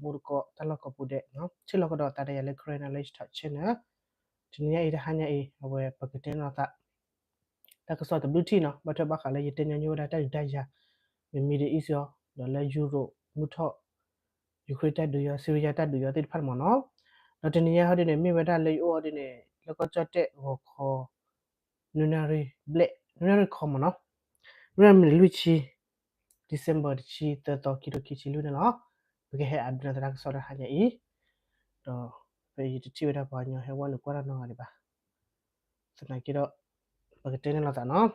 တၢ်ကစီၣ်လၢအအိၣ်ဒီးတၢ်မူတကိးတၢ်လီၢ်ကိးပူၤဒဲး, ဆ့ၣ်လီၤကဒီးသးဒီးယၤလၢ Karen Knowledge Talk Channel. တနံၤညါအံၤတဟါညါအံၤ အဝဲပကတဲနီၢ်သး တၢ်ကစီၣ်တဘျုးထံၣ်နီၤ, ဘၣ်ထွဲဘၣ်ဃးလၢယတဲညီနုၢ်ဝဲဒၣ်တၢ်ဒုးတၢ်ယၤ မ့ၢ် Middle East အီၤ ဒီးလၢ Europe မုၢ်ထီၣ် Ukraine တၢ်ဒုးအီၤ Syria တၢ်ဒုးအီၤသ့ၣ်တဖၣ်န့ၣ်မ့ၢ်နီၤ. ဒီးတနံၤညါဟီဒ်န့ၣ် မ့ၢ်ဝဲဒၣ်လၢယအိၣ်အီၤဒ်န့ၣ် လၢကီၢ်ကၠီၣ်တဲၣ်ဂီၤခီ နွံနၣ်ရံၣ်ဘျဲၣ် နွံနၣ်ရံၣ်ခီမ့ၢ်နီၤ, နွံနၣ်ရံၣ်မံးနံးလွံၢ်ဆံ December တဆံသၢသီ ခံထိခံဆံလွံၢ်န့ၣ်လီၤ. ပကဟဲအဒုးနသးတၢ်ကစီၣ်တဟါညါအံၤ, ဒီးဖဲယတထံၣ်ဝဲဒၣ်ပှၤကညီဟဲဝဲန့ၣ်ကွၢ်တၢ်နီတဂၤဒံးဘၣ်. သနာ်က့ဒီး ပကတဲန့ၢ်လိာ်သးနီၤ.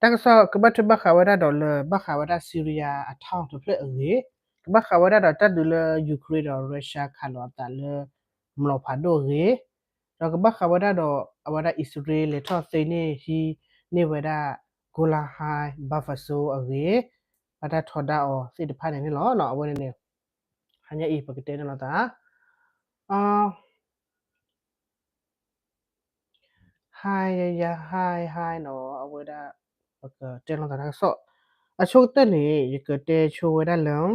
တၢ်ကစီၣ်ကဘၣ်ထွဲဘၣ်ဃးဝဲဒၣ်ဒီးလၢဘၣ်ဃးဝဲဒၣ် Syria အထီၣ်တဖျၢၣ်အဂ့ၢ်, ကဘၣ်ဃးဝဲဒၣ်ဒီးတၢ်ဒုးလၢ Ukraine ဒီး Russia ခးလီၤအသးလၢ မျိာ်ဖးဒိၣ်အဂ့ၢ်, ဒီးကဘၣ်ဃးဝဲဒၣ်ဒီး အဝဲဒၣ်အံၣ်စရ့လးလဲၤထီၣ်သ့န့ၢ်ဟံးန့ၢ်ဝဲဒၣ် Golan Heights buffer zone အဂ့ၢ်, ဘၣ်တၢ်ထီဒါအီၤသ့ၣ်တဖၣ်န့ၣ်န့ၣ်လီၤ. အဝဲန့ၣ်န့ၣ် ဟါညါအံၤပကတဲန့ၢ်လိာ်သး ဟါယယဟါဟါနီၤ အဝဲဒၣ် ပကတဲလိာ်သးတၢ်ကစီၣ်, အဆိကတၢၢ်န့ၣ် ယကတဲဆိဝဲဒၣ်လၢ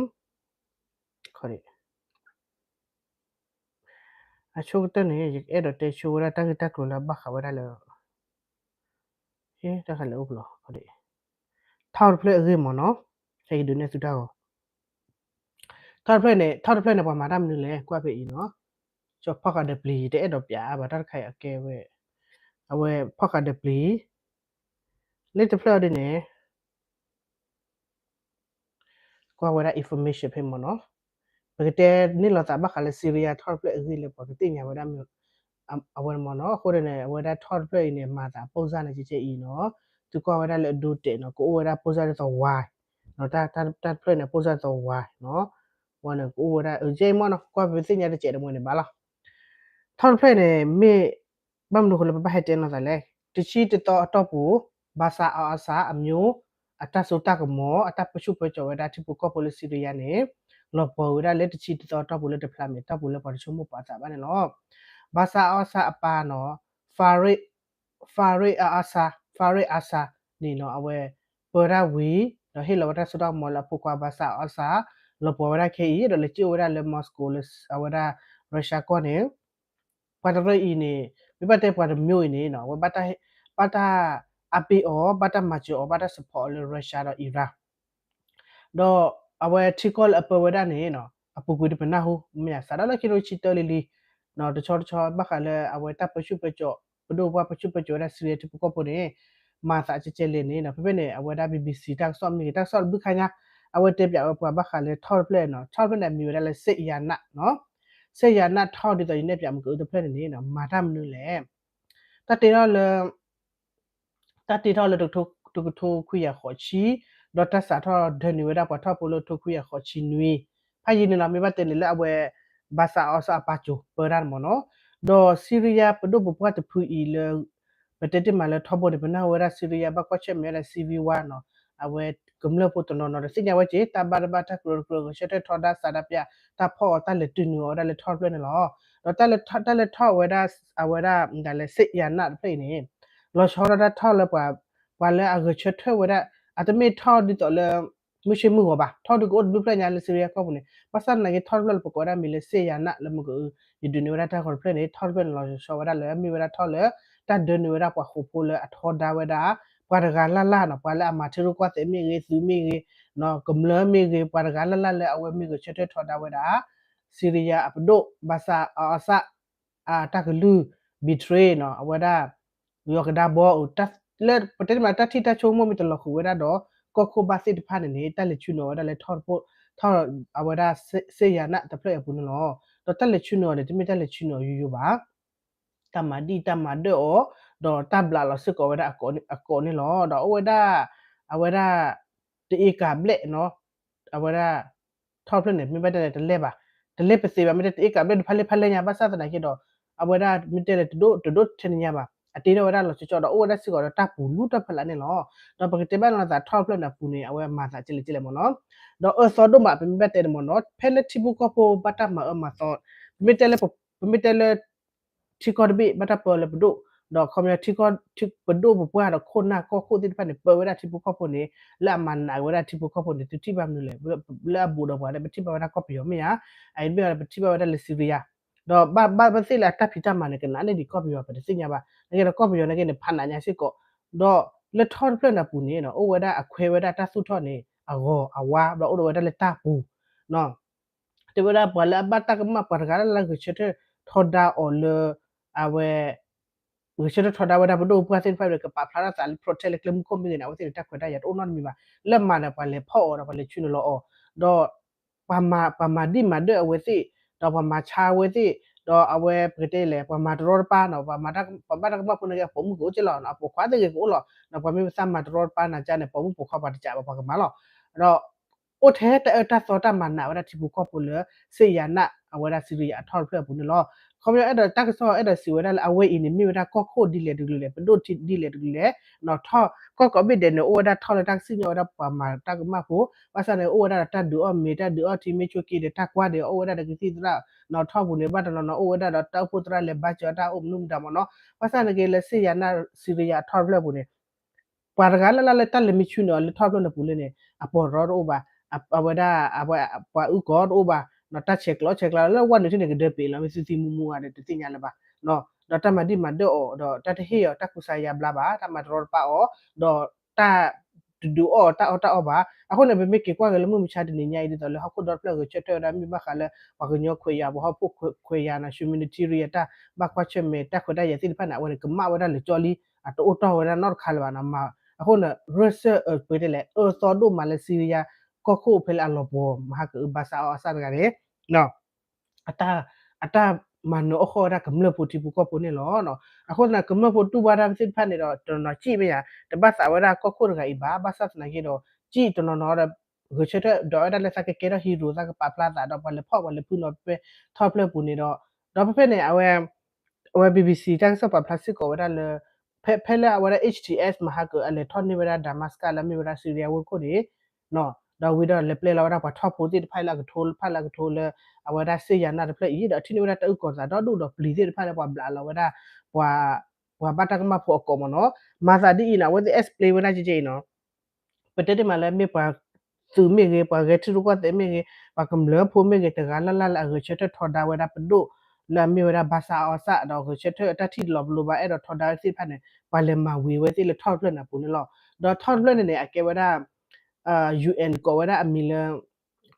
အဆိကတၢၢ်န့ၣ် ယအဲၣ်ဒိးတဲဆိဝဲဒၣ်တၢ်ဂ့ၢ်တၢ်ကျိၤလၢအဘၣ်ဃးဝဲဒၣ်လၢ တၢ်ခါလဲၣ်အိၣ်ဖျိ ထီၣ်တဖျၢၣ်အဂ့ၢ်မ့ၢ်နီၤ, ဟဲကဒုးနဲၣ်သုတၢ်ဂီၤ, ထီၣ်တဖျၢၣ်န့ၣ် ထီၣ်တဖျၢၣ်န့ၣ် ပှၤမၤတၢ်မနုၤလဲၣ် ကွၢ်ဖဲအံၤနီၤ, ကၠီဖီၣ်ဃာ်ဒီးပျံၤ တအဲၣ်ဒိးပျးအါဘၣ်တၢ်တခါအံၤအကဲဝဲ, အဝဲဖီၣ်ဃာ်ဒီးပျံၤ, လၢတဖျၢၣ်အီၤဒ်န့ၣ် ကွၢ်ဝဲဒၣ် information ဖဲမ့ၢ်နီၤ, ပကတဲန့ၢ်လိာ်သးဘၣ်ဃးလၢ Syria ထီၣ်တဖျၢၣ်အဂ့ၢ်လၢပှၤကသ့ၣ်ညါဝဲဒၣ်မ့ၢ် အဝဲန့ၣ်မ့ၢ်နီၤ, အဃိန့ၣ် အဝဲဒၣ်ထီၣ်တဖျၢၣ်အံၤန့ၣ် မၤသးအပိၢ်စၢ်န့ၣ် ကဲကဲအံၤနီၤ, သုကွၢ်ဝဲဒၣ်လၢအဒိတဲာ်နီၤ ကအိၣ်ဝဲဒၣ်ပိၢ်စၢ်ဒ်သိးဝါ, တၢ်တဖျၢၣ်န့ၣ် ပိၢ်စၢ်ဒ်သိးဝါနီၤ, ဝါန့ၣ် ကအိၣ်ဝဲဒၣ် အကဲမ့ၢ်နီၤ ကွၢ်ပသ့ၣ်ညါတကဲးတမှဲန့ၣ်ဘၣ်လီၤ. ထီၣ်တဖျၢၣ်န့ၣ် မ့ၢ် ဘၣ်မနုၤအဃိလၢပဘၣ်ဟဲတဲလိာ်သးလဲၣ်, တဆံတသီအတီၢ်ပူၤ Bashar al-Assad အမျိုး အတၢ်စိတၢ်ကမီၤ အတၢ်ပၢဆူၣ်ပၢစိးဝဲဒၣ်ထံဖိကီၢ်ဖိလၢ Syria န့ၣ် လီၤပှီၤဝဲဒၣ်လၢတဆံတသီအတီၢ်ပူၤလၢတဖျါမဲာ်တီၢ်ပူၤလၢပှၤတဆိကမိၣ်ပာ်သးဘၣ်န့ၣ်လီၤ. Bashar al-Assad အပၢ်နီၤ Fahd Fahd al-Assad Fahd al-Assad န့ၣ်နီၤ အဝဲ ပၢတၢ်ဝံၤ ဒီးဟ့ၣ်လီၤဝဲတၢ်စိတၢ်ကမီၤလၢအဖိခွါ Bashar al-Assad လီၤပှီၤဝဲဒၣ်ခဲအံၤ ဒီးလဲၤစံၣ်အိၣ်ဝဲဒၣ်လၢ Moscow လၢအဝဲဒၣ် Russia ကီၢ်န့ၣ် ပှၤတရၢအံၤန့ၣ် မ့ၢ်ဘၣ်တဲပှၤတမျိုးအံၤန့ၣ်နီၤ အဝဲ ဘၣ်တၢ်အါပ့ၢ်အီၤ ဘၣ်တၢ်မၤစၢၤအီၤ ဘၣ်တၢ် support အီၤလၢ Russia ဒီး Iran ဒီးအဝဲထံကီၢ်လၢအပၢဝဲဒၣ်န့ၣ် အပူၤကွံာ်တပနၢ်ဟူ မ့ၢ်စးထီၣ်လၢခံကထိဆံတၢလံၤလံၤ တဆီတဆီဘၣ်ဃးလၢအဝဲတၢ်ပၢဆူၣ်ပၢစိး ပဒိၣ်ပှၢ်ပၢဆူၣ်ပၢစိးဝဲဒၣ် Syria ထံဖိကီၢ်ဖိန့ၣ် မၤသးကဲကဲလဲၣ်န့ၣ် ဖဲဖဲန့ၣ် အဝဲဒၣ် BBC တၢ်ကစီၣ်မ့ၢ်ဂ့ၤ တၢ်ကစီၣ်တဘျုးခါညါ အဝဲတဲပၠးဝဲပှၤဘၣ်ဃးလၢထီၣ်တဖျၢၣ်နီၤ ထီၣ်တဖျၢၣ်န့ၣ် အမံၤဝဲဒၣ်လၢ စ့ၣ်ယၤနးနီၤ စ့ၣ်ယၤနးထီၣ်ဒ်သိးယနဲၣ်ပၠးမ့ၢ်ကအုတဖျၢၣ်န့ၣ်န့ၣ် မၤတၢ်မနုၤလဲၣ် တၢ်တ့ထီၣ်လၢ တၢ်တ့ထီၣ်လၢ တကထိခွံကယၤဃိးဆံ ဒီးတၢ်စးထီၣ်ဒၢနုာ်ဝဲဒၣ်ပှၤထီၣ်ဖိလၢတကထိခွံကယၤဃိးဆံနွံ ဖးယံၤန့ၣ်လီၤ မ့ၢ်ဘၣ်တဲန့ၣ်လၢအဝဲ Bashar al-Assad အပၢ်ကိၤပၢတၢ်န့ၣ်မ့ၢ်နီၤ ဒီး Syria ပဒိၣ်ပပှၢ်တဖုအံၤလၢ ပတဲတ့ၢ်မးလၢထီဘိန့ၣ် ပနၢ်ဟူဝဲဒၣ် Syria ဘၣ်ကွၢ်ဆၢၣ်မဲာ်ဝဲဒၣ် civil war နီၤ အဝဲကမျၢၢ်ဖိတနီၤနီၤဒီးသ့ၣ်ညါဝဲက့ၤ တၢ်ဘၣ်တဘၣ်တၢ်ကရၢကရိ ဂဲၤဆၢထၢၣ်ထီဒါစးဒၢပၠး တၢ်ဖီၣ်အီၤ တၢ်လဲၤတုၤနုာ်အီၤဝဲဒၣ်လၢထီၣ်တဖျၢၣ်န့ၣ်လီၤ. ဒီးတၢ်လဲၤထီၣ်ဝဲဒၣ် အဝဲဒၣ် ဒ်လဲၣ် စ့ၣ်ယၤနးတဖျၢၣ်အံၤန့ၣ် လီၤဆီဒၣ်တၢ်ထီၣ်လၢပှၤ ပှၤလၢအဂဲၤဆၢထၢၣ်ဝဲဒၣ် အတမ့ၢ်ထီၣ်ဒ်သိးလၢ မုၢ်ဆ့မုၢ်ဂီၤဘၣ် ထီၣ်ဒုးကအိၣ်တဘျုးဖျၢၣ်ညါလၢ Syria ကီၢ်ပူၤန့ၣ် ဘၣ်ဆၣ်သနာ်က့ထီၣ်တဖျၢၣ်လၢပကိးဝဲဒၣ်မံၤလၢစ့ၣ်ယၤနးလၢမ့ၢ်ကအု ယဒုးန့ၢ်ဝဲဒၣ်တၢ်ဂီၤတဖျၢၣ်န့ၣ် ထီၣ်တဖျၢၣ်န့ၣ် လီၤဆီဝဲဒၣ်လၢ မ့ၢ်ဝဲဒၣ်ထီၣ်လၢ တၢ်ဒၢနုာ်ဝဲဒၣ်ပှၤဃိာ်ဖိလၢအထီဒါဝဲဒၣ် ပှၤတဂၤလၢ်လၢ်နီၤ ပှၤလၢအမၤထံရူၢ်ကီၢ်သဲးမ့ၢ်ဂ့ၤ သုးမ့ၢ်ဂ့ၤ ကမျၢၢ်မ့ၢ်ဂ့ၤ ပှၤတဂၤလၢ်လၢ်လၢအဝဲမ့ၢ်ဂဲၤဆၢထၢၣ်ထီဒါဝဲဒၣ် Syria အပဒိၣ် Bashar al-Assad အတၢ်ကလုၢ် betray နီၤ အဝဲဒၣ် ယီၤကဒါဘီ လၢပတဲတ့ၢ်မး တၢ်ထံၣ်တၢ်ဆိကမိၣ်မ့ၢ်တလီၤဃုာ်ဝဲဒၣ်ဒီး ကီၢ်ခိၣ်ဘၣ်သ့ၣ်တဖၣ်န့ၣ်န့ၣ် တၢ်လဲၤဆူနုာ်ဝဲဒၣ်လၢထီၣ်တဖျၢၣ် ထီၣ်အဝဲဒၣ် စ့ၣ်ယၤနးတဖျၢၣ်အံၤအပူၤန့ၣ်လီၤ. ဒီးတၢ်လဲၤဆူနုာ်အီၤန့ၣ် တမ့ၢ်တၢ်လဲၤဆူနုာ်အီၤယိယိဘၣ် တၢ်မၤဒံၣ်တၢ်မၤဒၢၣ်အီၤ ဒီးတၢ်ဘျးလီၤစ့ၢ်ကီးဝဲဒၣ်အကိးန့ၣ်လီၤ. ဒီးအိၣ်ဝဲဒၣ် အဝဲဒၣ် တအ့ကၤဘျဲၣ်နီၤ အဝဲဒၣ် ထီၣ်တဖျၢၣ်န့ၣ် မ့ၢ်ဘၣ်တဲလဲၣ်တလဲၢ်ဘၣ် တလဲၢ်ပသ့ဘၣ် မ့ၢ်တဲတအ့ကၤဘျဲၣ်တဖၣ်လဲၢ်ဖၣ်လဲၢ်ညါ ဘၣ်ဆၣ်သနာ်က့ဒီး အဝဲဒၣ်မ့ၢ်တဲလဲၣ်တဒိၣ်တဒိၣ်ထဲန့ၣ်ညါဘၣ် အတ့ထီၣ်ဝဲဒၣ်လီၤဆီဆီဒီး အိၣ်ဝဲဒၣ်စ့ၢ်ကီးဒီးတၢ်ပူၤလူၢ်တၢ်ဖီလာ်န့ၣ်လီၤ. ဒီးပကတဲဘၣ်နီၤသးထီၣ်တဖျၢၣ်န့ၣ်အပူၤန့ၣ် အဝဲမၤသးကဲလဲၣ်ကဲလဲၣ်မ့ၢ်နီၤ ဒီးအၢသီဒိၣ်မး ပမ့ၢ်ဘၣ်တဲန့ၣ်မ့ၢ်နီၤ ဖဲလၢထံဖိကီၢ်ဖိဘၣ်တၢ်မၤအၢမၤသီ ပမ့ၢ်တဲလၢ ပမ့ၢ်တဲလၢ ထံကီၢ်တဘ့ၣ်ဘၣ်တၢ်ပၢလၢပဒိၣ် ဒီးခီပညီ ထံကီၢ် ထံပဒိၣ်ပပှၢ်ဒီးခိၣ်နၢ်ကီၢ်ခိၣ်သ့ၣ်တဖၣ်န့ၣ် ပၢဝဲဒၣ်ထံဖိကီၢ်ဖိန့ၣ် လၢအမၤနးဝဲဒၣ်ထံဖိကီၢ်ဖိန့ၣ် သုထံၣ်ဘၣ်မနုၤလဲၣ်, လၢအဘူးဒီးပှၤလၢပထံၣ်ဘၣ်ဝဲဒၣ်ကီၢ်ပယီၤမ့ၢ်ဧါ, အအံၤမ့ၢ်ဝဲဒၣ်ပထံၣ်ဘၣ်ဝဲဒၣ်လၢစံရံယါ, ဒီးဘၣ်ဘၣ်သ့ၣ်လၢအတၢ်ဖံးတၢ်မၤန့ၣ် ကနးန့ၢ်ဒံးကီၢ်ပယီၤ ပတသ့ၣ်ညါဘၣ်, နကဲဒီးကီၢ်ပယီၤနကဲန့ၣ် ဖးနးညါစ့ၢ်ကီး, ဒီးလၢထီၣ်တဖျၢၣ်န့ၣ်အပူၤန့ၣ် အိၣ်ဝဲဒၣ်အခွဲးဝဲဒၣ်တၢ်သူၣ်ထီၣ်န့ၣ် အဂီၤအဝါ ဒီးအိၣ်ဒီးဝဲဒၣ်လၢတၢ်ပူၤ တဲဝဲဒၣ်ပှၤလၢအဘၣ်တၢ်ကမၣ် ပှၤတဂၤလၢ်လၢ်ဂဲၤဆၢထၢၣ်ထီဒါအီၤလၢ အဝဲ ဂဲၤဆၢထၢၣ်ထီဒါဝဲဒၣ်ပဒိၣ်ပပှၢ်သ့ၣ်တဖၣ်ဒီး ကပာ်ဖျါထီၣ်သးလၢ protect လၢကျဲမုၢ်ခိၣ်မ့ၢ်ဂ့ၤန့ၣ် အဝဲသ့ၣ်န့ၣ် တၢ်ခွဲးတၢ်ယာ်တအိၣ်နီတမံၤဘၣ်, လၢမၤဒီးပှၤလဲၤဖီၣ်အီၤဒီးပှၤလဲၤဆူနုာ်လီၤအီၤ, ဒီး ပှၤမၤဒံၣ်မၤဒၢၣ်အဝဲသ့ၣ်, ဒီးပှၤမၤဆါအဝဲသ့ၣ်, ဒီးအဝဲပကတဲလဲၣ် ပှၤမၤတရီတပါနီၤ, ပှၤဘၣ်တၢ်ကမၣ်ဖိန့ၣ်ကဲ ပိာ်မုၣ်ကအိၣ်က့လီၤ, အပိာ်ခွါသ့ၣ်ဂ့ၤကအိၣ်လီၤ, ဒီးပှၤမ့ၢ်ပသးမၤတရီတပါနၤကါန့ၣ် ပိာ်မုၣ်ပိာ်ခွါပှၤတကးဘၣ် ပှၤကမၤလီၤ, ဒီး အိၣ်ထဲတၢ်အၢတၢ်သီတၢ်မၤနးဝဲဒၣ်ထံဖိကီၢ်ဖိလၢ စ့ယၤနၣ် အဝဲဒၣ်စံရံယါအထီၣ်တဖျၢၣ်အပူၤန့ၣ်လီၤ. ခီပညီအဲၣ်ဒိးတၢ်ကစီၣ်အဲၣ်ဒိးစံးဝဲဒၣ်လၢအဝဲအံၤန့ၣ် မ့ၢ်ဝဲဒၣ်ကီၢ်ခိၣ်ဒ်လဲၣ်တကလုာ်လဲၣ်, ပဒိၣ်ထံဒ်လဲၣ်တကလုာ်လဲၣ်, ထီၣ်ကီၢ်ကိးဘ့ၣ်ဒဲးန့ၣ် အိၣ်ဝဲဒၣ်ထီၣ်လၢတၢ်ကစံၣ်ညီၣ်ဝဲဒၣ်ပှၤမၤတၢ်ကမၣ်ဖိ, ဘၣ်ဆၣ်န့ၣ် အိၣ်ဝဲဒၣ်ဒီးတၢ်ဒုးအီၣ်မ့ၤ တၢ်ဒုးအီၣ်ထံ မ့ၢ်ဆိက့ဒီးတၢ်ကွၢ်ဒီး အိၣ်ဝဲဒၣ်ဒီးကသံၣ်သရၣ်, နီၢ်ထီၣ်ပူၤန့ၣ် ဘၣ်တနီၤနီၤ အိၣ်ဝဲဒၣ်ဒီးတၢ်အိၣ်ဖှိၣ်သရၣ်လဲၤဘါစၢၤတၢ်အိၣ်မနုၤမတၤမ့ၢ်နီၤ, ဘၣ်ဆၣ်န့ၣ်က့လၢစ့ယၤနၣ်စံရံယါအထီၣ်တဖျၢၣ်အပူၤန့ၣ် ပှၤတဂၤလၢ်လၢ်လၢတၢ်လဲၤမံဆူန့ၢ်အီၤလၢထီၣ်တဖျၢၣ်န့ၣ်ပူၤလၢန့ၣ် အပီၢ်ရီတအိၣ်ဘၣ်, အဝဲဒၣ် ပှၤအုၣ်ကီၤတအိၣ်ဘၣ်, တၢ်ဆဲးကျိးဆဲးကျိးလၢဝဲနုာ်ထံၣ်န့ၣ် ကဒၢပ့ၤလီၤ မ့ၢ်သုသံမူမူဂၤဒီးတသ့ၣ်ညါလၢၤဘၣ်, ဒီးတၢ်မၤဒံၣ်မၤဒၢၣ်အီၤ ဒီးတၢ်တဟ့ၣ်အီၤတၢ်ကူစါယါဘျါဘၣ်, တၢ်မၤတရီတပါအီၤ, ဒီးတၢ်တဒုးအီၣ်တၢ်အီၣ်တၢ်အီဘၣ်. အဃိန့ၣ် ပမ့ၢ်က့ၤကွၢ်က့ၤလၢမုၢ်မဆါတနံၤညါအံၤ ဒ်သိးလၢဟီၣ်ခိၣ်ဒီတဖျၢၣ်ဂဲၤဆၢထၢၣ်ဝဲဒၣ် မ့ၢ်ဘၣ်ဃးလၢ ပှၤကညီခွဲးယာ် ပှၤဟီၣ်ခိၣ်ခွဲးယာ်နီၤ humanitarian တၢ်ဘၣ်ကွၢ်ဆၢၣ်မဲာ်တၢ်ခွဲးတၢ်ယာ်သ့ၣ်တဖၣ်န့ၣ် အဝဲန့ၣ်ကမၣ်ဝဲဒၣ်လၢာ်ကၠီလံ, အတအိၣ်တီၢ်ဝဲဒၣ်နီတခါလၢၤဘၣ်နီၤ. အဃိန့ၣ် ရၢၢ်စၢၢ်အပှ့ၤတဲလဲၣ် အၢသီဒိၣ်မးလၢစံရံယါ ကီၢ်ခိၣ်ဖဲလၢအလီၤပှီၢ် မဟါကအု ဘၣ်ဆၣ်အီၣ်အဆၣ်တဂၤန့ၣ် အတၢ်မၤနၢၤအီၣ်ဃီၣ်ဝဲဒၣ်ကမျၢၢ်ဖိထံဖိကီၢ်ဖိန့ၣ်လီၤ. အဃိသတး ကမျၢၢ်ဖိတူၢ်ဘၣ်တၢ်သ့ၣ်တဖၣ်န့ၣ်ဒီး တနီၤနီၤစံးမ့ၢ်ယါ တဘၣ်သးဝဲဒၣ်ကီၢ်ခိၣ်တဂၤအံၤဘၣ်, ဘၣ်ဆၣ်သနာ်က့ဒီး စံးတနီၤနီၤဒီး ဂဲၤဆၢထၢၣ်ဒီးဝဲဒၣ်လၢသးကကဲထီၣ် hero သးကပာ်ဖျါသးဒီး ပှၤလဲၤဖီၣ်ပှၤလဲၤဖုၣ်နီၤဖဲထီၣ်ဖျၢၣ်ပူၤန့ၣ်ဒီး ဒီးဖဲဖဲန့ၣ် အဝဲ အဝဲ BBC တၢ်ကစီၣ်ပာ်ဖျါစ့ၢ်ကီးဝဲဒၣ်လၢ ဖဲဖဲလၢအဝဲဒၣ် H T S မဟါကအ အလဲၤထီၣ်န့ၢ်ဝဲဒၣ် Damascus လၢအမ့ၢ်ဝဲဒၣ်စံရံယါဝ့ၢ်ခိၣ်န့ၣ် ဒီးဝံၤဒီးလဲၤပျဲလီၤဝဲဒၣ်ပှၤထီၣ်ဖိသ့ၣ်တဖၣ်လၢအကထိဖၣ်လၢအကထိလၢ အဝဲဒၣ်စ့ယၤနၣ်တဖျၢၣ်အံၤ ဒီးထံၣ်န့ၢ်ဝဲဒၣ်တၢ်အုၣ်ကီၤသးဒီဒူၣ်ဒီးပျံၤသ့ၣ်တဖၣ်လၢပှၤဘျးလီၤဝဲဒၣ် ပှၤ ပှၤဘၣ်တၢ်ကမၣ်ဖိအကိးမ့ၢ်နီၤ. မၤသးဒ်အံၤနီၤ အဝဲသ့ၣ် explain ဝဲဒၣ်ကဲကဲအံၤနီၤ ပတဲတ့ၢ်မးလၢမ့ၢ်ပှၤသုးမ့ၢ်ဂ့ၤ ပှၤဂဲၤထံရူၢ်ကီၢ်သဲးမ့ၢ်ဂ့ၤ ပှၤကမျၢၢ်ဖိမ့ၢ်ဂ့ၤ တဂၤလၢ်လၢ်လၢအဂဲၤဆၢထၢၣ်ထီဒါဝဲဒၣ်ပဒိၣ် လၢအမ့ၢ်ဝဲဒၣ်ဘၣ်ဆၣ်အီၣ်ဆၣ် ဒီးဂဲၤဆၢထၢၣ်တၢ်ထံၣ်တလီၤပလိာ်ဘၣ် အဲၣ်ဒိးထီဒါဝဲသ့ၣ်တဖၣ်န့ၣ် ပှၤလဲၤမၤဝံၤဝဲသ့ၣ်လၢထီၣ်တဖျၢၣ်န့ၣ်အပူၤန့ၣ်လီၤ. ဒီးထီၣ်တဖျၢၣ်န့ၣ်န့ၣ် အကဲဝဲဒၣ် UN ကိးဝဲဒၣ်အမံၤလၢ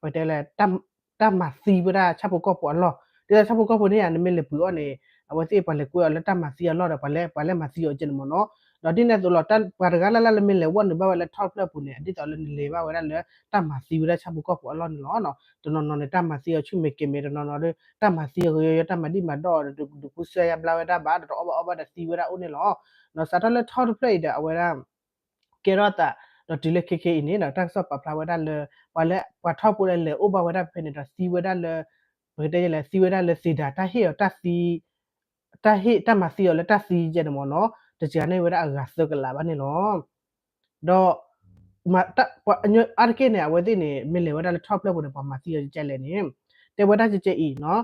ပတဲလဲၣ် တၢ်မၤသံဝဲဒၣ်ဆၣ်ဖိကီၢ်ဖိအလီၢ် ဒ်သိးဆၣ်ဖိကီၢ်ဖိန့ၣ်ဧါ နမ့ၢ်လဲၤပှ့ၤအီၣ်န့ၣ် အဝဲသ့ၣ်ပှၤလဲၤကွဲအီၤလၢတၢ်မၤသံအလီၢ်ဒီး ပှၤလဲၤ ပှၤလဲၤမၤသံအီၤကဲန့ၣ်မ့ၢ်နီၤ. ဒီးဒ်န့ၣ်အသိးလီၤ ပှၤတဂၤလၢ်လၢ်လၢမ့ၢ်လဲၤဝဲနုာ်ဘၣ်ဝဲလၢထီၣ်တဖျၢၣ်အပူၤန့ၣ် ဒ်သိးလၢနလဲၤဘၣ်ဝဲဒၣ်လၢတၢ်မၤသံဝဲဒၣ်ဆၣ်ဖိကီၢ်ဖိအလီၢ်န့ၣ်လီၤ. တနီၤနီၤန့ၣ် တၢ်မၤသံအီၤဆူၣ်မဲာ်ကဲၤမဲာ် တနီၤနီၤဒီး တၢ်မၤသံအီၤကယီယီ တၢ်မၤဒံၣ်မၤဒိၣ်အီၤဒီး ဒုးကူစၢ်ယါဘျါဝဲဒၣ်ဘၣ် ဒီးတအီၣ်ဘၣ်အီဘၣ်ဒီးသံဝဲဒၣ်အိၣ်န့ၣ်လီၤ. စးထီၣ်လၢထီၣ်တဖျၢၣ်အံၤဒီး အဝဲဒၣ် ကဲထီၣ်သး ဒီးတုၤလၢခဲခဲအံၤန့ၣ် တၢ်ကစီၣ်ပာ်ဖျါဝဲဒၣ်လၢ ပှၤလၢ ပှၤထီၣ်ဖိလၢလဲၤအိၣ်ဘၣ်ဝဲဒၣ်ဖဲန့ၣ်ဒီးသံဝဲဒၣ်လၢ ပကတဲလဲၣ် သံဝဲဒၣ်လၢသ့ၣ်ဒၣ် တၢ်ဟ့ၣ်အီၤတၢ်သံ တၢ်ဟ့ၣ် တၢ်မၤသံအီၤလၢတၢ်သံကဲန့ၣ်မ့ၢ်နီၤ တစှၤန့ၢ်ဝဲဒၣ်အဂၤသၢကလးဘၣ်န့ၣ်လီၤ. ဒီး အါတက့ၢ်န့ၣ် အဝဲသ့ၣ်န့ၣ် မ့ၢ်လဲၤဝဲဒၣ်လၢထီၣ်ဖျၢၣ်ပူၤန့ၣ် ပှၤမၤသံအီၤကဲလဲၣ်န့ၣ် တဲဝဲဒၣ်ကဲကဲအံၤနီၤ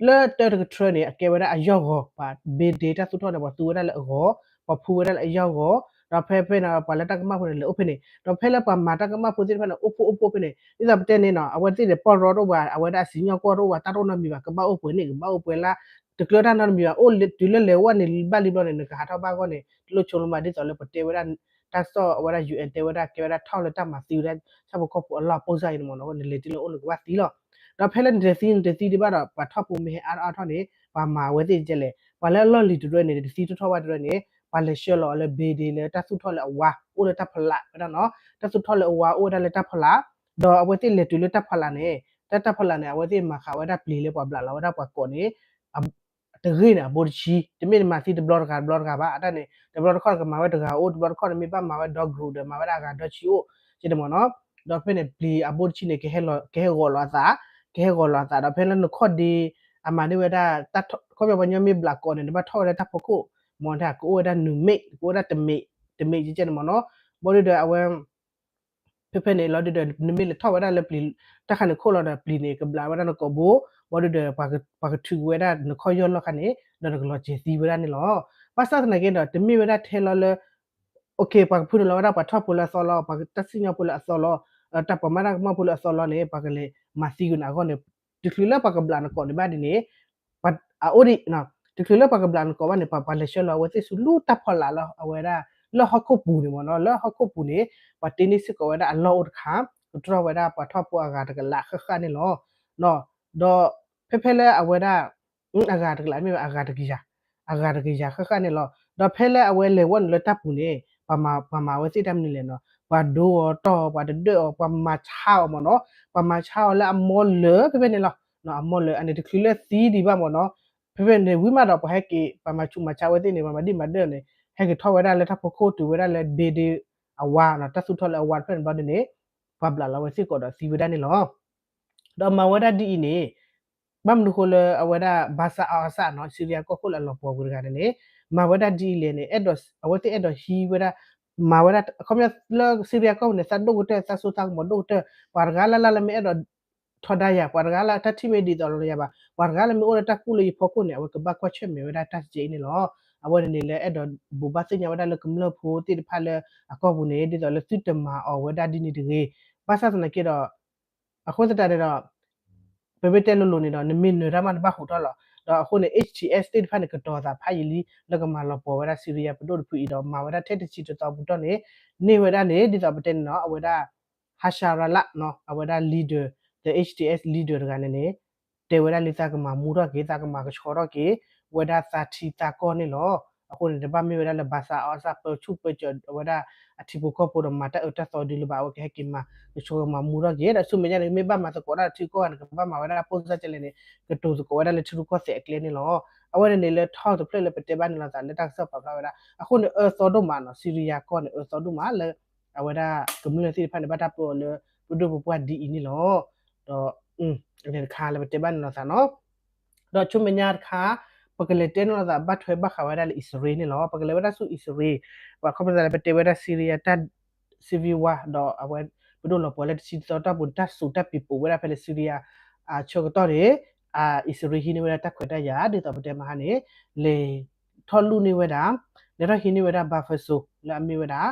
လၢတၢ်တကထြၢန့ၣ် အကဲဝဲဒၣ်အယီၢ်ဂီၤ ပှၤဘ့ဒ့တၢ်သူၣ်ထီၣ်န့ၣ် ပှၤသူဝဲဒၣ်လၢအဂီၤ ပှၤဖူဝဲဒၣ်လၢအယီၢ်ဂီၤ ဒီးဖဲဖဲန့ၣ် ပှၤလၢတၢ်ကမၣ်ဖိန့ၣ် လဲၤအိၣ်ဖဲန့ၣ် ဒီးဖဲလၢပှၤမၤတၢ်ကမၣ်ဖိသ့ၣ်တဖၣ်န့ၣ် အိၣ်ဖှိၣ်အိၣ်ဖှိၣ်ဖဲန့ၣ် ဒ်သိးပတဲန့ၣ်နီၤ အဝဲသ့ၣ်န့ၣ် ပီၢ်ရီတအိၣ်ဘၣ် အဝဲဒၣ်အစံၣ်ညီၣ်ကွီၢ်တအိၣ်ဘၣ် တၢ်တအိၣ်နီတမံၤဘၣ် ကဘၣ်အိၣ်ပှဲၤန့ၣ် ကဘၣ်အိၣ်ပှဲၤလၢ တကျၢၤတၢ်နီတမံၤဘၣ် အိၣ်တုၤလၢလဲၤဝဲန့ၣ် ဘၣ်လံဘျီန့ၣ် နကဟးထီၣ်ဘၣ်ဂီၢ်န့ၣ် တလိၣ်ဆိကမိၣ်ဘၣ် ဒ်သိးလၢပတဲဝဲဒၣ် တၢ်ကစီၣ်အဝဲဒၣ် UN တဲဝဲဒၣ် ကဲဝဲဒၣ်ထီၣ်လၢတၢ်မၤသံဝဲဒၣ် ဆၣ်ဖိကီၢ်ဖိအလီၢ် ပိၢ်စၢ်အံၤန့ၣ်မ့ၢ်နီၤ နလဲၤတုၤလၢအိၣ်နကဘၣ်သံလီၤ. ဒီးဖဲလၢနတသံ နတသံဒံးဘၣ်ဒီး ပှၤထီၣ်ဖိမ့ၢ်ဟဲအါထီၣ်အါထီၣ်န့ၣ် ပှၤမၤဝဲသ့ၣ်ကဲလဲၣ် ပှၤလၢအလီၢ်လံၤတရၢန့ၣ် တသံထီၣ်ထီၣ်ဘၣ်တရၢန့ၣ် ပှၤလဲၤဆှၢလီၤအီၤလၢဘ့ဒ့လၢတၢ်သူၣ်ထီၣ်လၢအဝါ အိၣ်လၢတၢ်ဖီလာ်ဝဲဒၣ်နီၤ တၢ်သူၣ်ထီၣ်လၢအဝါအိၣ်ဝဲဒၣ်လၢတၢ်ဖီလာ် ဒီးအဝဲသ့ၣ်လဲၤတုၤလၢတၢ်ဖီလာ်န့ၣ် တၢ်တၢ်ဖီလာ်န့ၣ် အဝဲသ့ၣ်မၤဃာ်ဝဲဒၣ်ပျံၤလၢပှၤဘျးလီၤဝဲဒၣ်ပှၤကိးန့ၣ် တဂ့ၢ်န့ၣ် အဘိတဆံ တမ့ၢ်နမၤသံတဘျီတဂၤတဘျီတဂၤဘၣ် အတၢ်န့ၣ် တဘျီတခီၣ်နကမၤဝဲတဂၤအိၣ် တဘျီတခီၣ်နမ့ၢ်ဘၣ်မၤဝဲဒီကရူၢ်ဒီး မၤဝဲဒၣ်အဂၤဒီဆံအိၣ် ကဲန့ၣ်မ့ၢ်နီၤ ဒီးဖဲန့ၣ် ပျံၤအဘိတဆံန့ၣ် ကဟဲဂီၤလီၤအသး ကဟဲဂီၤလီၤအသး ဒီးဖဲလၢနခီၣ်ဒ့ အမၤန့ၢ်ဝဲဒၣ် ခီပညီပှၤကညီမ့ၢ်ဘျးကိးန့ၣ် နဘၣ်ထီၣ်ဝဲဒၣ်တၢ်ဖီခိၣ် မ့ၢ်တၢ်ကအိၣ်ဝဲဒၣ်နူၤမ့ၣ် ကအိၣ်ဝဲဒၣ်တမ့ၣ် တမ့ၣ်ကဲန့ၣ်မ့ၢ်နီၤ ဘၣ်ဒီးအဝဲ ဖဲဖဲန့ၣ်လီၤဒုးဒီး နမ့ၢ်လဲၤထီၣ်ဝဲဒၣ်လၢပျံၤ တၢ်ခါန့ၣ်ခိၣ်လီၤဒီးပျံၤန့ၣ် ကဘျးဝဲဒၣ်နကိာ်ဘိ ဘၣ်ဒီး ပှၤကထုးက့ၤဝဲဒၣ်နခီၣ်ယီၢ်လီၢ်ခါန့ၣ် ဒီးနကလီၤစဲၤသံဝဲဒၣ်န့ၣ်လီၤ. ဘၣ်ဆၣ်သနာ်က့ဒီး တမ့ၢ်ဝဲဒၣ်ထဲလီၤလၢ ပှၤကဖုနုာ်လီၤဝဲဒၣ်ပှၤထီၣ်ဖိလၢအသီလီၤ, ပှၤတၢ်စံၣ်ညီၣ်ဖိလၢအသီလီၤ, တၢ်ပှၤမၤတၢ်ကမၣ်ဖိလၢအသီလီၤန့ၣ် ပှၤကလဲၤမၤသံကွံာ်န့ၣ်အဂီၢ်န့ၣ် တချုးလၢပှၤကဘျးနကိးန့ၣ်ဘၣ်ဒ်န့ၣ် အအိၣ်ဒံး တချုးလၢပှၤကဘျးနကိးဘၣ်န့ၣ် ပှၤလဲၤဆှၢလီၤအဝဲသ့ၣ်ဆူလူတၢ်ဖီလာ်လၢအဝဲဒၣ် လၢဟီၣ်ခိၣ်ပူၤန့ၣ်မ့ၢ်နီၤ, လၢဟီၣ်ခိၣ်ပူၤန့ၣ် ပှၤတ့န့ၢ်စ့ၢ်ကီးဝဲဒၣ်အလီၢ်အိၣ်တခါ, ကတြီဝဲဒၣ်ပှၤထီၣ်ဖိအဂၤတကလးဃၣ်ဃၣ်န့ၣ်လီၤ. ဒီးဖဲဖဲလၢအဝဲဒၣ် အဂၤတကလးမ့ၢ်ဘၣ် အဂၤတကယၤ, အဂၤတကယၤဃၣ်ဃၣ်န့ၣ်လီၤ. ဒီးဖဲလၢအဝဲလဲၤဝဲန့ၣ်လၢတၢ်ပူၤန့ၣ် ပှၤမၤဝဲသ့ၣ်တၢ်မနုၤလဲၣ်နီၤ, ပှၤဒိအီၤတီၢ်အီၤ ပှၤတဒၢအီၤ ပှၤမၤဆါအီၤမ့ၢ်နီၤ, ပှၤမၤဆါအီၤလၢအမီလၢာ်ဖဲဖဲန့ၣ်လီၤ. အမီလၢာ်အန့ၣ် တချုးလၢသံဒံးဘၣ်မ့ၢ်နီၤ, ဖဲဖဲန့ၣ်ဝံၤမးဒီး ပှၤဟဲက့ၤ ပှၤမၤဆူးမၤဆါဝဲသ့ၣ်န့ၣ် ပှၤမၤဒံၣ်မၤဒၢၣ်န့ၣ် ဟဲက့ၤထီၣ်ဝဲဒၣ်လၢတၢ်ဖီခိၣ်တုၤဝဲဒၣ်လၢ ဘ့ဒ့အဝါနီၤ, တၢ်သူၣ်ထီၣ်လၢအဝါတဖျၢၣ်န့ၣ်ဘျီဒ်န့ၣ် ပှၤဘျးလီၤဝဲစ့ၢ်ကီးဒီးသံဝဲဒၣ်န့ၣ်လီၤ. ဒီးမၤဝဲဒၣ်ဒ်အံၤန့ၣ် ဘၣ်မနုၤဃိလၢအဝဲဒၣ် Bashar al-Assad နီၤ စံရံယါကီၢ်ခိၣ်လၢအလီၤပှီၤကွံာ်တဂၤန့ၣ်န့ၣ် မၤဝဲဒၣ်ဒ်အံၤလဲၣ်န့ၣ် အဲၣ်ဒိး အဝဲသ့ၣ်အဲၣ်ဒိးဟံးဝဲဒၣ် မၤဝဲဒၣ် အခီပညီလၢစံရံယါကီၢ်ပူၤန့ၣ် သးဒိၣ်ကတၢၢ် သးစိသးကမီၤဒိၣ်ကတၢၢ် ပှၤတဂၤလၢ်လၢ်လၢမ့ၢ်အဲၣ်ဒိး ထီဒါယၤ ပှၤတဂၤလၢ်တၢ်ထံၣ်မ့ၢ်ဒ်သိးလီၤယၤဘၣ် ပှၤတဂၤလၢ်မ့ၢ်အိၣ်လၢတၢ်ကူၣ်လၢယဖီခိၣ်န့ၣ် အဝဲကဘၣ်ကွၢ်ဆၢၣ်မဲာ်ဝဲဒၣ်တၢ်စဲအံၤန့ၣ်လီၤ. အဝဲန့ၣ်န့ၣ်လၢအဲၣ်ဒိးဘိးဘၣ်သ့ၣ်ညါဝဲဒၣ်လၢကမျၢၢ်ဖိသ့ၣ်တဖၣ်လၢအကီၢ်ပူၤန့ၣ် ဒ်သိးလၢသုတမၤအီၤဝဲဒၣ်ဒ်န့ၣ်တဂ့ၤ. ဘၣ်ဆၣ်သနာ်က့ဒီး အဃိသတးန့ၣ်ဒီး ပမ့ၢ်တဲလိၤလိၤန့ၣ်ဒီး နမ့ၢ်နၢၤတၢ်မးနဘၣ်ဟူးထီၣ်လီၤ. ဒီးအဃိန့ၣ် H T S သ့ၣ်တဖၣ်န့ၣ် ကတီၤသးဖးယံာ်လံ လၢကမၤလီၤပှီၤဝဲဒၣ်စံရံယါပဒိၣ်တဖုအံၤဒီး မၤဝဲဒၣ်ထဲတဆံတသီပူၤတီၢ်န့ၣ် န့ၢ်ဝဲဒၣ်န့ၣ် ဒ်သိးပတဲန့ၣ်နီၤ အဝဲဒၣ် Hasharallah နီၤ အဝဲဒၣ် leader ဒီး H T S leader တဂၤန့ၣ်န့ၣ် တဲဝဲဒၣ်လၢသးကမၤမူထီၣ်က့ၤ သးကမၤကဆှီထီၣ်က့ၤ ဝဲဒၣ်သးထံသးကီၢ်န့ၣ်လီၤ. အဃိန့ၣ် တဘၣ်မ့ၢ်ဝဲဒၣ်လၢ Bashar al-Assad ပၢဆူၣ်ပၢစိးအဝဲဒၣ် အထံဖိကီၢ်ဖိဒီးမၤတၢ်အၢတၢ်သီဒ်လၢၤဘၣ် အဝဲကဟဲက့ၤမၤ ကဆှီကမၤမူထီၣ်က့ၤ ဒီးဆူမဲာ်ညါန့ၣ် မ့ၢ်ဘၣ်မၤသကိးတၢ်ထံကီၢ်ဂၤန့ၣ် ကဘၣ်မၤဝဲဒၣ် ပိၢ်စၢ်ကလဲၣ်န့ၣ် ကတိၤသကိးဝဲဒၣ်လၢထံရူၢ်ကီၢ်သဲးအကျဲန့ၣ်လီၤ. အဝဲန့ၣ်န့ၣ်လၢထီၣ်တဖျၢၣ်လၢပတဲဘၣ်န့ၣ် လီၤသးလၢတၢ်ကစီၣ်ပာ်ဖျါဝဲဒၣ် အဃိန့ၣ် အၢသီဒိၣ်မးနီၤ စံရံယါကီၢ်န့ၣ် အၢသီဒိၣ်မးလၢ အဝဲဒၣ်ကမျၢၢ်သ့ၣ်တဖၣ်န့ၣ် ဘၣ်တၢ်ပၢအီၤလၢ ပဒိၣ်ပပှၢ်ဒ်အံၤန့ၣ်လီၤ. ဒီး အန့ၣ်တခါလၢပတဲဘၣ်န့ၣ်လီၤသးနီၤ ဒီးဆူမဲာ်ညါတခါ ပကလဲၤတဲန့ၣ်လီၤသး ဘၣ်ထွဲဘၣ်ဃးဝဲဒၣ်လၢအံၣ်စရ့လးန့ၣ်လီၤ. ပကလဲၤဝဲဒၣ်ဆူအံၣ်စရ့လး ပှၤခီပညီသးလၢပတဲဝဲဒၣ် Syria တၢ် civil war ဒီးအဝဲ ပဒိၣ်လီၤပှီၤလၢတဆံတသီတီၢ်ပူၤ တၢ်စူၤတၢ်ပံၤပိာ်ဝဲဒၣ်ဖဲလၢ Syria အဆၢကတီၢ်န့ၣ် အံၣ်စရ့လးဟံးန့ၢ်ဝဲဒၣ်တၢ်ခွဲးတၢ်ယာ် ဒ်သိးပတဲမဟါန့ၣ် လဲၤထီၣ်လူၢ်န့ၢ်ဝဲဒၣ် လဲၤထီၣ်ဟံးန့ၢ်ဝဲဒၣ် buffer zone လၢအမ့ၢ်ဝဲဒၣ်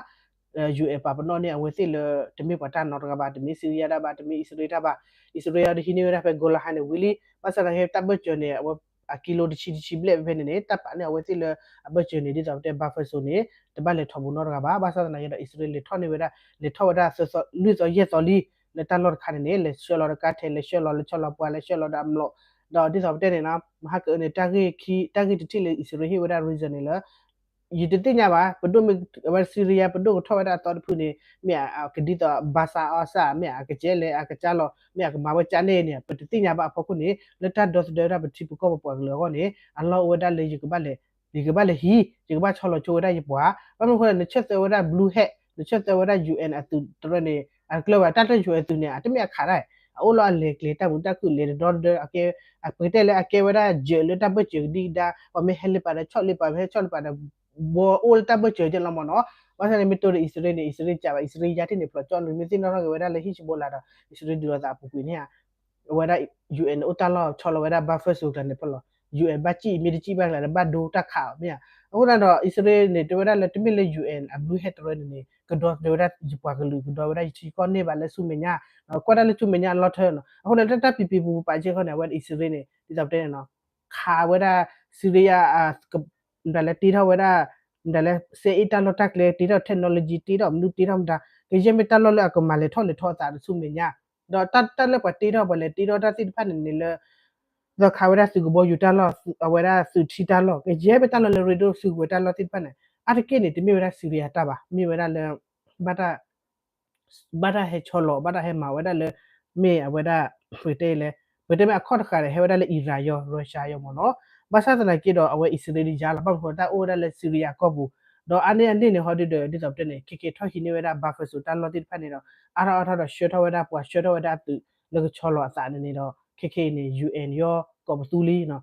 UN ပာ်ပနီၣ်န့ၢ်အဝဲသ့ၣ်လၢ တမ့ၢ်ပှၤတၢ်နီတဂၤဘၣ် တမ့ၢ် Syria တၢ်ဘၣ် တမ့ၢ်အံၣ်စရ့လးတၢ်ဘၣ် အံၣ်စရ့လးဒီးဟံးန့ၢ်ဝဲဒၣ်ဖဲ Golan Heights န့ၣ်ဝံၤလံ ဘၣ်ဆၣ်သနာ်က့တၢ်ဘၢၣ်စၢၤန့ၣ် အဝဲ အကံလိတဆံတဆံဘျဲၣ်ဖဲဖဲန့ၣ်န့ၣ် တၢ်ပာ်န့ၢ်အဝဲသ့ၣ်လၢအဘၢၣ်စၢၤန့ၣ် ဒ်သိးပတဲ buffer zone န့ၣ် တဘၣ်လဲၤထီၣ်ဘူးနီတဂၤဘၣ် ဘၣ်ဆၣ်သနာ်က့ဒီး အံၣ်စရ့လးလဲၤထီၣ်န့ၢ်ဝဲဒၣ် လဲၤထီၣ်ဝဲဒၣ်သၢသီ လွံၢ်သီယဲၢ်သီလံ လၢတၢ်လီၢ်တခါန့ၣ်န့ၣ် လဲၤဆှၢလီၤဒီးကါထဲ လဲၤဆှၢလီၤ လဲၤဆီလီၤပှၤ လဲၤဆှၢလီၤဒီးအမျိာ် ဒီးဒ်သိးပတဲန့ၣ်နီၤ မဟါကအၢန့ၣ် တၢ်ဂ့ၢ်ခံ တၢ်ဂ့ၢ်တထံၣ်လၢအံၣ်စရ့လးဟ့ၣ်ဝဲဒၣ် reason န့ၣ်လၢ ယတသ့ၣ်ညါဘၣ် ပဒိၣ်မ့ၢ် အဝဲ Syria ပဒိၣ်ကထီၣ်ဝဲဒၣ်အသီတဖုန့ၣ် မ့ၢ်ကဒ်သိး Bashar al-Assad မ့ၢ်အကကဲလဲၣ် အကကါလီၤ မ့ၢ်အကမၤဝဲကါန့ၣ်န့ၣ် ပတသ့ၣ်ညါဘၣ်အဖီခိၣ်န့ၣ် လၢတၢ်ဒီသဒၢဝဲဒၣ်ပထံပကီၢ်ပပှၤကလုာ်အဂီၢ်န့ၣ် အလီၢ်အိၣ်ဝဲဒၣ်လၢယကဘၣ်လဲၤ ယကဘၣ်လဲၤဟံး ယကဘၣ်ဆီလီၤဆိဝဲဒၣ်ယပှၤ ဘၣ်မနုၤအဃိလဲၣ် နဆၢသၢဝဲဒၣ် Blue Hat နဆၢသၢဝဲဒၣ် UN အသုးတရၢန့ၣ် အတကျၢၤဘၣ် တၢ်လၢ UN အသုးန့ၣ် အတမ့ၢ်အခးဒၣ် အအိၣ်လီၤအလဲၤကျဲၤတၢ်မုာ်တၢ်ခုၣ်လဲၤတဒီသဒၢ အကဲ ပကတဲလၢအကဲဝဲဒၣ်ယဲၢ်လၢတၢ်ဘၢၣ်စၢၤကဒံကဒါ ပှၤမ့ၢ်ဟဲလၢပာ်ဒီးဆီၣ်လၢပာ် မ့ၢ်ဟဲဆီၣ်လၢပာ်ဒီး ဘီအိၣ်လၢတၢ်ဘၢၣ်စၢၤကဲလီၤမ့ၢ်နီၤ ဘၣ်ဆၣ်န့ၣ် မ့ၢ်တိဒီးအံၣ်စရ့လးန့ၣ် အံၣ်စရ့လးကးဘၣ် အံၣ်စရ့လးယါထံၣ်န့ၣ် ဖျိးကၠီၣ်န့ၣ် မ့ၢ်သ့ၣ်နီၣ်ထီၣ်က့ၤဝဲဒၣ်လၢ Hezbollah ဒီး အံၣ်စရ့လးဒုးလိာ်သးအပူၤကွံာ်န့ၣ်ဧါ အဝဲဒၣ် UN န့ၣ် အိၣ်တၢ်လီၢ်ဆီလီၤဝဲဒၣ် buffer zone ကျါန့ၣ်ဖဲလီၤ UN ဘၣ်စံၣ်အံၤမ့ၢ်တစံၣ်ဘၣ်ကျါဒီးဘၣ်ဒိတၢ်ခးအီၤမ့ၢ်ဧါ အဃိသတးဒီး အံၣ်စရ့လးန့ၣ် တဲဝဲဒၣ်လၢတမ့ၢ်လၢ UN အ Blue Hat တရၢန့ၣ်န့ၣ် ကဒီသဒၢဝဲဒၣ်ယပှၤကလုာ် ကဒီဝဲဒၣ်ယထံကီၢ်န့ၢ်ဘၣ်လၢဆူမဲာ်ညါ ကွၢ်တၢ်လၢဆူမဲာ်ညါအလီၢ်ထၢနီၤ အဃိန့ၣ် လၢတၢ်ပံၤပံၤပူၤပူၤပာ်စ့ၢ်ကီးန့ၣ် အဝဲဒၣ်အံၣ်စရ့လးန့ၣ် ဒ်သိးပတဲန့ၣ်နီၤ ခးဝဲဒၣ် Syria မတၤလဲၣ်တ့ထီၣ်ဝဲဒၣ် မတၤလဲၣ် စဲအ့ၣ်တၢ်လီၢ်တၢ်ကျဲ တ့ထီၣ် technology တ့ထီၣ် မနုၤတ့ထီၣ်မတၤ ကယဲၢ်မ့ၢ်တၢ်လီၢ်လၢအကမၤလဲၤထီၣ်လဲၤထီအသးတဆူမဲာ်ညါ ဒီးတၢ်လၢပှၤတ့ထီၣ် ပှၤလဲၤတ့ထီၣ်တၢ်သ့ၣ်တဖၣ်န့ၣ်န့ၣ်လၢ ဒီးခးဝဲဒၣ်သုးကဘီယူၤတၢ်လီၢ် အဝဲဒၣ်သုးထံတၢ်လီၢ် ကယဲၢ်မ့ၢ်တၢ်လီၢ်လၢရ့ဒိၣ်စုကဝဲၤတၢ်လီၢ်သ့ၣ်တဖၣ်န့ၣ် အါတက့ၢ်န့ၣ် တမ့ၢ်ဝဲဒၣ် Syria တၢ်ဘၣ် မ့ၢ်ဝဲဒၣ်လၢ ဘၣ်တၢ် ဘၣ်တၢ်ဟဲဆီလီၤ ဘၣ်တၢ်ဟဲမၤဝဲဒၣ်လၢ မ့ၢ်အဝဲဒၣ် ပကတဲလဲၣ် ပကတဲမ့ၢ်အခီၣ်တဃာ်ဒီး ဟဲဝဲဒၣ်လၢ Iran ယီၤ Russia ယီၤမ့ၢ်နီၤ ဘၣ်ဆၣ်သနာ်က့ဒီး အဝဲအံၣ်စရ့လးယါလီၤ ဘၣ်မနုၤဃိတၢ်အိၣ်ဝဲဒၣ်လၢ Syria ကီၢ်ပူၤ ဒီးအါန့ၢ်အန့ၣ်န့ၣ် ဟီဒုဒီး ဒ်သိးပတဲန့ၣ် ခဲခဲထီၣ်ဟံးန့ၢ်ဝဲဒၣ် buffer zone တၢ်လီၢ်သ့ၣ်တဖၣ်န့ၣ်ဒီး အါထီၣ်အါထီၣ်ဒီးဆှၢထီၣ်ဝဲဒၣ်ပှၤ ဆှၢထီၣ်ဝဲဒၣ်အသုး လၢကဆီလီၤအသးန့ၣ်န့ၣ်ဒီး ခဲခဲအံၤန့ၣ် UN ယီၤ ကီးပသူလံနီၤ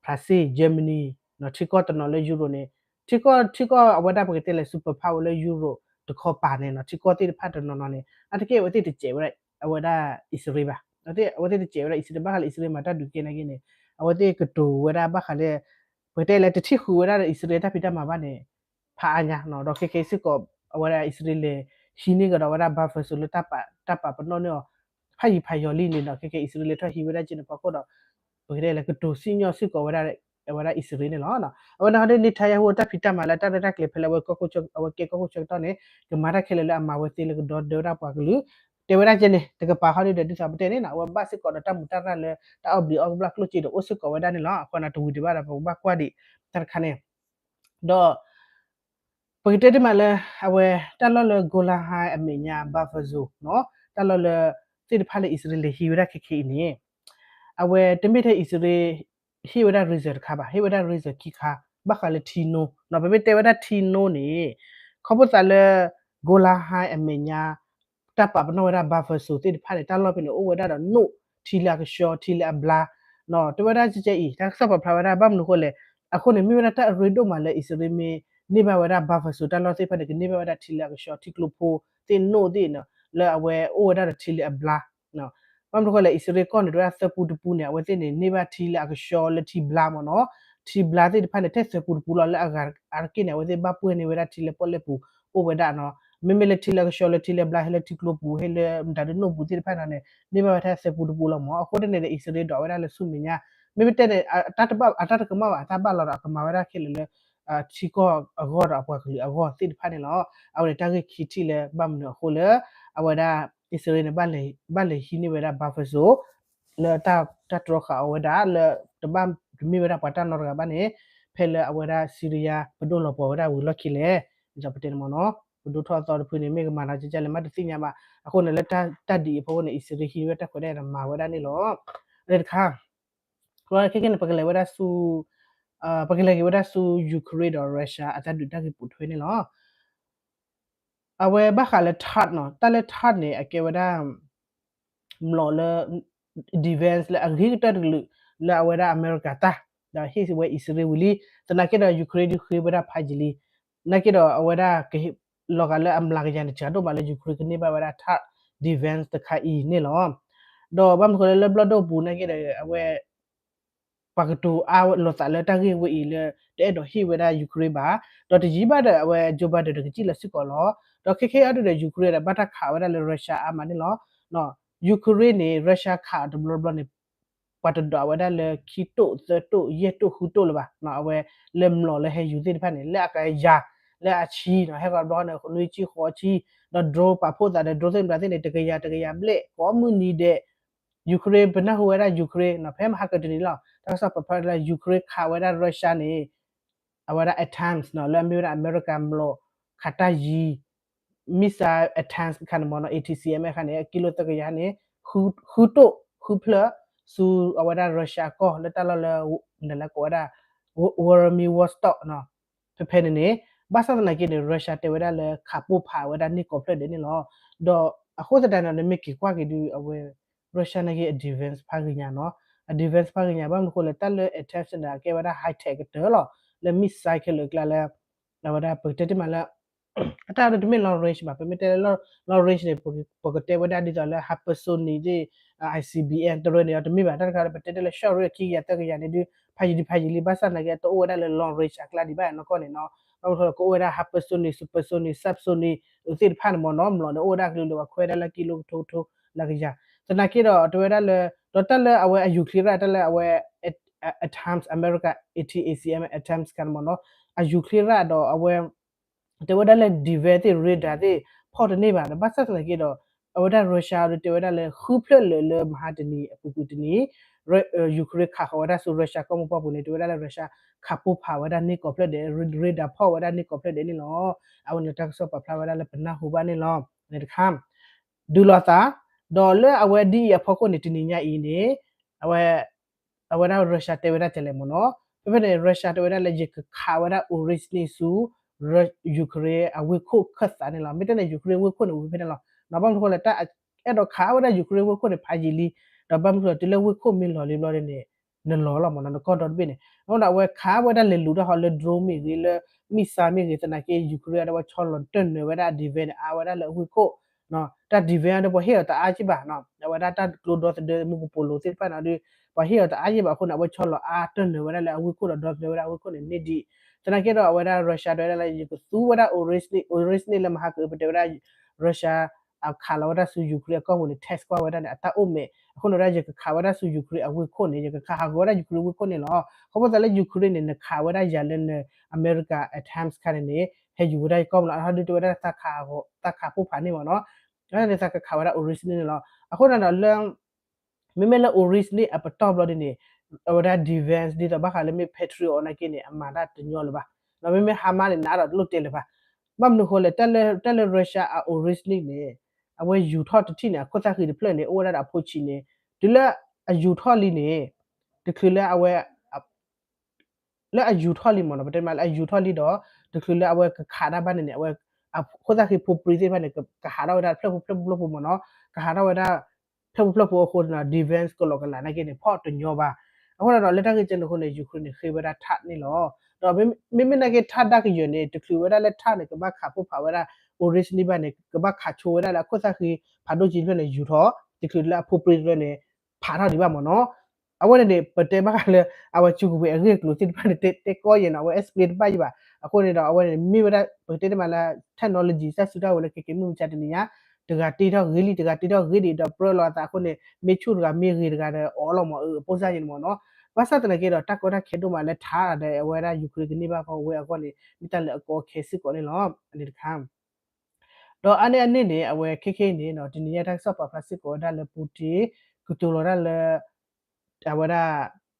France Germany နီၤ ထံကီၢ်တနီၤလၢ Europe န့ၣ် ထံကီၢ် ထံကီၢ်အဝဲဒၣ်ပကတဲလဲၣ် super power လၢ Europe တခီပၤန့ၣ်နီၤ ထံကီၢ်သ့ၣ်တဖၣ်တနီၤနီၤန့ၣ် အါတက့ၢ်အဝဲသ့ၣ်တစဲးဝဲဒၣ် အဝဲဒၣ်အံၣ်စရ့လးဘၣ် အဝဲသ့ၣ်တစဲးဝဲဒၣ်အံၣ်စရ့လး ဘၣ်ဃးလၢအံၣ်စရ့လးမၤတၢ်ဒုးကဲနာ်က့န့ၣ် အဝဲသ့ၣ်ကတိၤဝဲဒၣ်ဘၣ်ဃးလၢ ပကတဲလၢတထံၣ်ဃုာ်ဝဲဒၣ်ဒီးအံၣ်စရ့လးတၢ်ဖံးတၢ်မၤဘၣ်န့ၣ် ဖးအါညါနီၤ. ဒီးခဲခဲအံၤစ့ၢ်ကီး အဝဲဒၣ်အံၣ်စရ့လးလဲၤဟံးန့ၢ်ကဒီးဝဲဒၣ် buffer zone လၢတၢ်ပာ်ပနီၣ်န့ၢ်အီၤ ဖးယံၤဖးယီၤလံန့ၣ်ဒီး ခဲခဲအံၣ်စရ့လးလဲၤထီၣ်ဟံးဝဲဒၣ်က့န့ၣ်ဖီခိၣ်ဒီး ပကတဲလၢကတိၤစံၣ်ညီၣ်စ့ၢ်ကီးဝဲဒၣ် အဝဲဒၣ်အံၣ်စရ့လးန့ၣ်လီၤ. အဝဲန့ၣ်ဟီဒ် Netanyahu တၢ်ဖံးတၢ်မၤလၢတၢ်ရဲၣ်တၢ်ကျဲၤဖဲလၢအဝဲ အဝဲကဲကီၢ်ခိၣ်ဆၢကတီၢ်န့ၣ် ကမၤတၢ်ခဲလၢာ်လၢအမၤဝဲသ့လၢကဒီဒၢဝဲဒၣ်ပှၤကလုာ် တဲဝဲဒၣ်ကဲန့ၣ် တကပၤဟီဒ်ဒီးဒ်သိးပတဲန့ၣ်နီၤ အဝဲဘၣ်စ့ၢ်ကီးဒီးတၢ်မူးတၢ်ရၢ်လၢတၢ်အီၣ်ဘျံးအီၣ်ကဘျၣ်ကျိၣ်စ့ဒီးအိၣ်စ့ၢ်ကီးဝဲဒၣ်န့ၣ်လီၤ. အဃိန့ၣ် တဝံၤဒံးဘၣ်ဒီး ပကဘၣ်ကွၢ်ဒံး တၢ်တခါန့ၣ် ဒီး ပကတဲတ့ၢ်မးလၢ အဝဲတၢ်လီၢ်လၢ Golan Heights အမဲာ်ညါ buffer zone နီၤ တၢ်လီၢ်လၢ သ့ၣ်တဖၣ်လၢအံၣ်စရ့လးလဲၤဟံးဝဲဒၣ်ခဲခဲအံၤန့ၣ် အဝဲတမ့ၢ်ထဲအံၣ်စရ့လး ဟ့ၣ်ဝဲဒၣ် reason တခါဘၣ် ဟ့ၣ်ဝဲဒၣ် reason ခံခါ ဘၣ်ဃးလၢထံနိနီၤ ပမ့ၢ်တဲဝဲဒၣ်ထံနိန့ၣ် ခီဖျိသးလၢ Golan Heights အမဲာ်ညါ တၢ်ပာ်ပနီၣ်ဝဲဒၣ် buffer zone သ့ၣ်တဖၣ်န့ၣ် တၢ်လီၢ်ဖဲန့ၣ် အိၣ်ဝဲဒၣ်ဒီးနိၣ် ထံလၢအကဆှီ ထံလၢအဘျါ တဲဝဲဒၣ်ကဲကဲအံၤ တၢ်ကစီၣ်ပာ်ဖျါဝဲဒၣ် ဘၣ်မနုၤဃိလဲၣ် အဃိန့ၣ် မ့ၢ်ဝဲဒၣ်တၢ်အရ့ဒိၣ်မးလၢအံၣ်စရ့လးမ့ၢ်န့ၢ်ဘၣ်ဝဲဒၣ် buffer zone တၢ်လီၢ်သ့ၣ်တဖၣ်န့ၣ် ကန့ၢ်ဘၣ်ဝဲဒၣ်ထံလၢအကဆှီ ထံကျိဖိသ့ၣ်နိၣ်သ့ၣ်နီၤ လၢအဝဲအိၣ်ဝဲဒၣ်ဒီးထံလၢအဘျါ ဘၣ်မနုၤဃိလဲၣ် အံၣ်စရ့လးကီၢ်န့ၣ် တဲဝဲဒၣ်သၢပူတပူန့ၣ် အဝဲသ့ၣ်န့ၣ် န့ၢ်ဘၣ်ထံလၢအကဆှီလၢထံဘျါမ့ၢ်နီၤ ထံဘျါသ့ၣ်တဖၣ်န့ၣ် ထဲသၢပူတပူလီၤ လၢအဂၤအါတက့ၢ်န့ၣ် အဝဲသ့ၣ်ဘၣ်ပှဲၤန့ၢ်ဝဲဒၣ်ထံလၢပီၣ်လဲၣ်ပူၤအိၣ်ဝဲဒၣ်နီၤ မ့မ့ၢ်လၢထံလၢအကဆှီလၢထံလၢဘျါ ဟဲလၢထံကျိပူၤ ဟဲလၢမတၤဒ်နိၣ်ပူၤသ့ၣ်တဖၣ်န့ၣ်န့ၣ် န့ၢ်ဘၣ်ဝဲထဲသၢပူတပူလီၤမ့ၢ် အဃိန့ၣ်န့ၣ် အံၣ်စရ့လးဒွးဝဲဒၣ်လၢဆူမဲာ်ညါ မ့မ့ၢ်တဲန့ၣ် အတၢ်တကမၣ်ဘၣ် အတၢ်ဘၣ်လီၤဒီးအကမၤဝဲဒၣ်ခဲလၢာ်လၢ ထံကီၢ်အဂီၢ်ဒီးအပှၤကလုာ်အဂီၢ်သ့ၣ်တဖၣ်န့ၣ်လီၤ. အဝဲန့ၣ်တၢ်ဂ့ၢ်ခံထံၣ်လၢဘၣ်မနုၤအဃိလၢ အဝဲဒၣ် အံၣ်စရ့လးန့ၣ် ဘၣ်လဲၤဟံးန့ၢ်ဝဲဒၣ် buffer zone လၢတၢ်တြီဃာ်အီၤဝဲဒၣ်လၢ တဘၣ်တမ့ၢ်ဝဲဒၣ်ပှၤတၢ်နီတဂၤဘၣ်န့ၣ် ဖဲလၢအဝဲဒၣ် Syria ပဒိၣ်လီၤပှီၤဝဲဒၣ်ဝံၤလီၢ်ခံလဲၣ် ဒ်သိးပတဲန့ၣ်မ့ၢ်နီၤ ပဒိၣ်ထီၣ်အသီတဖုန့ၣ် မ့ၢ်ကမၤနီၤကဲကဲလဲၣ် မ့ၢ်တသ့ၣ်ညါဘၣ် အဃိန့ၣ်လၢတၢ်ဒ်အံၤအဖီခိၣ်န့ၣ် အံၣ်စရ့လးဟံးဝဲတၢ်ခွဲးတၢ်ယာ်န့ၣ်မၤဝဲဒၣ်န့ၣ်လီၤ. အဝဲတခါ ခဲခဲန့ၣ် ပကလဲၤဝဲဒၣ်ဆူ ပကလဲၤက့ၤဝဲဒၣ်ဆူ Ukraine ဒီး Russia အတၢ်ဒုးတၢ်ဂ့ၢ်ပိာ်ထွဲန့ၣ်လီၤ. အဝဲဘၣ်ဃးလၢ THAAD နီၤ တၢ်လၢ THAAD န့ၣ် အကဲဝဲဒၣ် မျိာ်လၢ defense လၢအဂ့ၤကတၢၢ်တကလုာ် လၢအဝဲဒၣ်အမဲရကၤတၢ် ဒီးဟ့ၣ်ဝဲအံၣ်စရ့လးဝံၤလံ သနာ်က့ဒီး Ukraine ဒုးဃ့ဝဲဒၣ်ဖးယံာ်လံ သနာ်က့ဒီးအဝဲဒၣ် လီၤဂာ်လၢအမျးကယၤန့ၣ် စှၤဒိၣ်မးလၢ Ukraine ကန့ၢ်ဘၣ်ဝဲဒၣ် THAAD defense တခါအံၤန့ၣ်လီၤ. ဒီးဘၣ်မနုၤဃိလၢ လၢဘျီၣ်ဒိၣ်ပူၤသနာ်က့ဒီး အဝဲ ပှၤကတိၤအါလိာ်သးလၢတၢ်ဂ့ၢ်ဝဲအံၤလၢ တအဲၣ်ဒိးဟ့ၣ်ဝဲဒၣ် Ukraine ဘၣ်, ဒီးတယံာ်ဘၣ်ဒီး အဝဲ Joe Biden ဒီးကစံၣ်လီၤစ့ၢ်ကီးလီၤ. ဒီးခဲခဲအံၤဒုးဒီး Ukraine ဒီး ဘၣ်တၢ်ခးဝဲဒၣ်လၢ Russia အါမးန့ၣ်လီၤ. Ukraine န့ၣ် Russia ခးအီၤတဘျီဘျီန့ၣ် ပှၤတဒွးဝဲဒၣ်လၢခံတိၢ်သၢတိၢ်ယဲၢ်တိၢ်ဃုတိၢ်လၢၤဘၣ်. အဝဲလၢမျိာ်လၢဟဲယူၤသ့ၣ်တဖၣ်န့ၣ် လၢအကယၤ လၢအဆံးနီၤ ဟဲဃီၤတဘျီန့ၣ် နွံဆံဃိးဆံ, ဒီး drone ပာ်ဖှိၣ်သးဒီး drone သ့ၣ်တဖၣ်သ့ၣ်န့ၣ် တကယၤတကယၤဘျဲၣ် ကိးမုၢ်နံၤဒဲး Ukraine ပနၢ်ဟူဝဲဒၣ် Ukraine နီၤ ဖဲမဟါကတနံၤလီၤ တၢ်ကစီၣ်ပာ်ဖျါလၢ Ukraine ခးဝဲဒၣ် Russia န့ၣ် အဝဲဒၣ် ATACMS နီၤ လၢအမ့ၢ်ဝဲဒၣ်အမဲရကၤမျိာ်ခးတၢ်ယံၤ missile ATACMS တခါန့ၣ်မ့ၢ်နီၤ ATACMS တခါန့ၣ် ကံလိသၢကယၤန့ၣ် ဃုတိၢ်ဃုဖျၢၣ် ဆူအဝဲဒၣ် Russia ကီၢ်လၢတၢ်လီၢ်လၢ နလဲၤကိးဝဲဒၣ် Vladivostok နီၤ ဖဲဖဲန့ၣ်န့ၣ် ဘၣ်ဆၣ်သနာ်က့န့ၣ် Russia တဲဝဲဒၣ်လၢခးပိၢ်ဖးဝဲဒၣ်န့ၢ်ကိးဖျၢၣ်ဒဲးန့ၣ်လီၤ. ဒီးအဃိသတးန့ၣ် နမ့ၢ်က့ၤကွၢ်က့ၤဒုး အဝဲ Russia နာ်က့ အ defense ဖးဂ့ၤညါနီၤ အ defense ဖးဂ့ၤညါ ဘၣ်မနုၤဃိလဲၣ် တၢ်လၢ ATACMS န့ၣ် အကဲဝဲဒၣ် high tech ကတၢၢ်လီၤ လၢ missile ခဲလၢာ်အကျါလၢ အဝဲဒၣ်ပကတဲတ့ၢ်မးလၢ အတၢ်ဒုးတမ့ၢ် long range ဘၣ် ပမ့ၢ်တဲလၢ long range န့ၣ် ပကတဲဝဲဒၣ်ဒ်သိးလၢ hypersonic သ့ၣ် ICBM တရၢန့ၣ်ဒီးတမ့ၢ်ဘၣ် တၢ်တခါလၢပတဲတ့ၢ်လၢ short range ခံကယၤသၢကယၤန့ၣ်ဒုး ဖးယံၤဒုးဖးယံၤလံ ဘၣ်ဆၣ်သနာ်က့ တအိၣ်ဝဲဒၣ်လၢ long range အကျါဒံးဘၣ်နီၢ်ကီၢ်န့ၣ်နီၤ ဘၣ်မနုၤဃိလၢကအိၣ်ဝဲဒၣ် hypersonic, supersonic, subsonic သ့ၣ်တဖၣ်န့ၣ်မ့ၢ်နီၤ မျိာ်န့ၣ်အိၣ်ဝဲဒၣ်ကလုာ်လၢပှၤခွဲးဒၣ်လၢကံလိကထိကထိလၢကယၤ သနာ်က့ဒီးတဲဝဲဒၣ်လၢ ဒီးတၢ်လၢအဝဲအ nuclear တၢ်လၢအဝဲ ATACMS America ATACMS ATACMS တခါန့ၣ်မ့ၢ်နီၤ အ nuclear ဒီးအဝဲ တဲဝဲဒၣ်လၢ defense သ့ၣ် radar သ့ၣ် ဖီၣ်တန့ၢ်ဘၣ်ဒီး ဘၣ်ဆၣ်သနာ်က့ဒီး အဝဲဒၣ် Russia ဒီးတဲဝဲဒၣ်လၢ ဃုဖျၢၣ်လၢာ်လၢမဟါတနံၤအပူၤကွံာ်တနံၤ Ukraine ခးဃီၤဝဲဒၣ်ဆူ Russia ကီၢ်မိၢ်ပှၢ်ပူၤန့ၣ် တဲဝဲဒၣ်လၢ Russia ခးပိၢ်ဖးဝဲဒၣ်န့ၢ်ကိးဖျၢၣ်ဒဲး radar ဖီၣ်ဝဲဒၣ်န့ၢ်ကိးဖျၢၣ်ဒဲးန့ၣ်လီၤ. အဝဲန့ၣ်တၢ်ကစီၣ်ပာ်ဖျါဝဲဒၣ်လၢပနၢ်ဟူဘၣ်န့ၣ်လီၤ. န့ၣ်တခါ ဒုးလိာ်သး ဒီးလၢအဝဲဒ်အံၤအဖီခိၣ်န့ၣ် တနံၤညါအံၤန့ၣ် အဝဲ အဝဲဒၣ် Russia တဲဝဲဒၣ်ကလဲၣ်မ့ၢ်နီၤ ဖဲဖဲန့ၣ် Russia တဲဝဲဒၣ်လၢယကခးဝဲဒၣ် Uralsk န့ၣ်ဆူ Ukraine အဝ့ၢ်ခိၣ်ခၢၣ်သးန့ၣ်လီၤ. မ့ၢ်တဲန့ၣ် Ukraine ဝ့ၢ်ခိၣ်န့ၣ်ဝံၤဖဲန့ၣ်လီၤ. ဘၣ်မနုၤဃိလဲၣ် တၢ်အဲၣ်ဒိးခးဝဲဒၣ် Ukraine ဝ့ၢ်ခိၣ်န့ၣ်ဖးယံၤလံ ဒီးဘၣ်မနုၤဃိလဲၣ် တုၤလၢဝ့ၢ်ခိၣ်မ့ၢ်လီၤလံဘျီန့ၣ် နလီၤလီၤမ့ၢ်နီၤ နကီၢ်ဒီတဘ့ၣ်န့ၣ် အဃိဒီးအဝဲခးဝဲဒၣ်လဲၤလူၤတၢ်ဟီလၢ drone မ့ၢ်ဂ့ၤလၢ missile မ့ၢ်ဂ့ၤ သနာ်က့ Ukraine အဝဲဆီလီၤတၢၢ်နၢၤဝဲဒၣ်အ defense န့ၣ် အါဝဲဒၣ်လၢအဝ့ၢ်ခိၣ် တၢ် defense ဒီးပှၤဟ့ၣ်အီၤတအါက့ဘၣ်, အဝဲဒၣ်တၢ်ကျိဒီသဒၢမူကပိာ်လိၤသ့ၣ်တဖၣ်န့ၣ်ဒီး ပှၤဟ့ၣ်အီၤတအါက့ဘၣ်အဃိန့ၣ် အဝဲဆီလီၤအါတၢၢ်လၢာ်ဝဲဒၣ်လၢအဝ့ၢ်ခိၣ်ဒီးဒီသဒၢဝဲဒၣ်အဝ့ၢ်ခိၣ်န့ၣ်န့ၢ်ဒံး, သနာ်က့ဒီးအဝဲဒၣ် Russia တဲဝဲဒၣ်လၢ ယကသူဝဲဒၣ် Iris န့ၣ် Iris န့ၣ်လၢမဟါကအု ပတဲဝဲဒၣ် Russia အခးလီၤဝဲဒၣ်ဆူ Ukraine အကီၢ်ပူၤန့ၣ် test ကွၢ်ဝဲဒၣ်န့ၣ် အတၢ်အိၣ်မဲာ်အဃိန့ၣ်ဝဲဒၣ် ယကခးဝဲဒၣ်ဆူ Ukraine အဝ့ၢ်ခိၣ်န့ၣ် ယကခးဟးဂီၤဝဲဒၣ် Ukraine ဝ့ၢ်ခိၣ်န့ၣ်လီၤ. ခီဖျိသးလၢ Ukraine န့ၣ် နခးဝဲဒၣ်ယၤလၢန America Abrams ခါန့ၣ်န့ၣ် ဟဲယူၤဝဲဒၣ်ယကီၢ်ပူၤလီၤ. အဟီဒုးတဲဝဲဒၣ် သးခးဖိဖးန့ၣ်မ့ၢ်နီၤ, န့ၣ်သးကခးဝဲဒၣ် Iris န့ၣ်န့ၣ်လီၤ. အဃိန့ၣ်ဒီးလၢ မ့မ့ၢ်လၢ Iris န့ၣ်အပတီၢ်ဘျီဒ်န့ၣ် အဝဲဒၣ် defense ဒ်သိးဘၣ်ဃးလၢမ့ၢ် Patriot နာ်က့န့ၣ် အမၤတၢ်တညီလၢၤဘၣ်. မ့မ့ၢ် HIMARS န့ၣ် နးဒီးတလိၣ်တဲလၢၤဘၣ်. ဘၣ်မနုၤဃိလဲၣ် တၢ်လၢ တၢ်လၢ Russia အ Iris န့ၣ်န့ၣ် အဝဲယူၤထီၣ်တထံၣ်န့ၣ် အခိၣ်သၣ်ဃံတဖျၢၣ်န့ၣ် အိၣ်ဝဲဒၣ်ဒီးအဖိဆံးန့ၣ် တုၤလၢအယူၤထီၣ်လံန့ၣ် တချုးလၢအဝဲ လၢအယူၤထီၣ်လံမ့ၢ်နီၤ, ပတဲမးလၢအယူၤထီၣ်လံဒီး တချုးလၢအဝဲကခးတၢ်ဘၣ်န့ၣ်န့ၣ် အဝဲ အခိၣ်သၣ်ဃံဖိပြံသ့ၣ်တဖၣ်န့ၣ် ကဟးထီၣ်ဝဲဒၣ်ဖျၢၣ်ဖိဖျၢၣ်ဖိဖျၢၣ်ဖိမ့ၢ်နီၤ, ကဟးထီၣ်ဝဲဒၣ် ဖျၢၣ်ဖိဖျၢၣ်ဖိအဃိန့ၣ်ဒီး defense ကလီကလးနာ်က့န့ၣ် ဖီၣ်တညီဘၣ်. အဃိန့ၣ်ဒီး လၢတၢ်ဂ့ၢ်ကဲန့ၣ်အဃိန့ၣ် Ukraine န့ၣ် ဃ့ဝဲဒၣ်ထးန့ၣ်လီၤ. ဒီးမ့မ့ၢ်နာ်က့ထးဒါကယၢၤန့ၣ် တချုးဝဲဒၣ်လၢထးန့ၣ် ကဘၣ်ခးဖိဖးဝဲဒၣ် Iris န့ၣ်ဘၣ်န့ၣ် ကဘၣ်ခးဆိဝဲဒၣ်လၢအခိၣ်သၣ်ဃံဖးဒိၣ်ကံတဖျၢၣ်န့ၣ် ယူၤထီၣ် တချုးလၢအဖိပြံတဖျၢၣ်န့ၣ် ဖးထီၣ်ဒံးဘၣ်မ့ၢ်နီၤ. အဝဲန့ၣ်န့ၣ် ပတဲဘၣ်ဃးလၢ အဝဲကၠူကဝဲၤအဂ့ၢ်အကျိၤသ့ၣ်တဖၣ်န့ၣ် တဲကီယဲၢ်နီၤ, အဝဲ explain တဘၣ်ယံၤဘၣ်. အဃိန့ၣ်ဒီး အဝဲန့ၣ်မ့ၢ်ဝဲဒၣ် ပကတဲတမးလၢ technology တၢ်စုတၢ်ဝဲၤလၢခဲက့ၤမုၢ်မဆါတနံၤညါ တဂၤတ့ထီၣ်ဂ့ၤလံ တဂၤတ့ထီၣ်ဂ့ၤဒံးဒီးပြၢလီၤအသးအဃိန့ၣ် မ့ၢ်ဆူၣ်တဂၤမ့ၢ်ဂ့ၤတဂၤဒီးအီၣ်လီၤမ့ၢ်အပိၢ်စၢ်ယဲၢ်န့ၣ်မ့ၢ်နီၤ. ဘၣ်ဆၣ်သနာ်က့ဒီး တၢ်ကီတၢ်ခဲဒိၣ်မးလၢထးဒီးအဝဲဒၣ် Ukraine ကန့ၢ်ဘၣ်ဃီဝဲအဂီၢ်န့ၣ် မ့ၢ်တၢ်လၢအကီအခဲစ့ၢ်ကီးန့ၣ်လီၤ. အန့ၣ်တခါ ဒီးအါန့ၢ်အန့ၣ်န့ၣ် အဝဲခဲခဲအံၤန့ၣ်နီၤ တနံၤညါတၢ်ကစီၣ်ပာ်ဖျါစ့ၢ်ကီးဝဲဒၣ်လၢ Putin ကတိၤလီၤဒၣ်လၢ အဝဲဒၣ်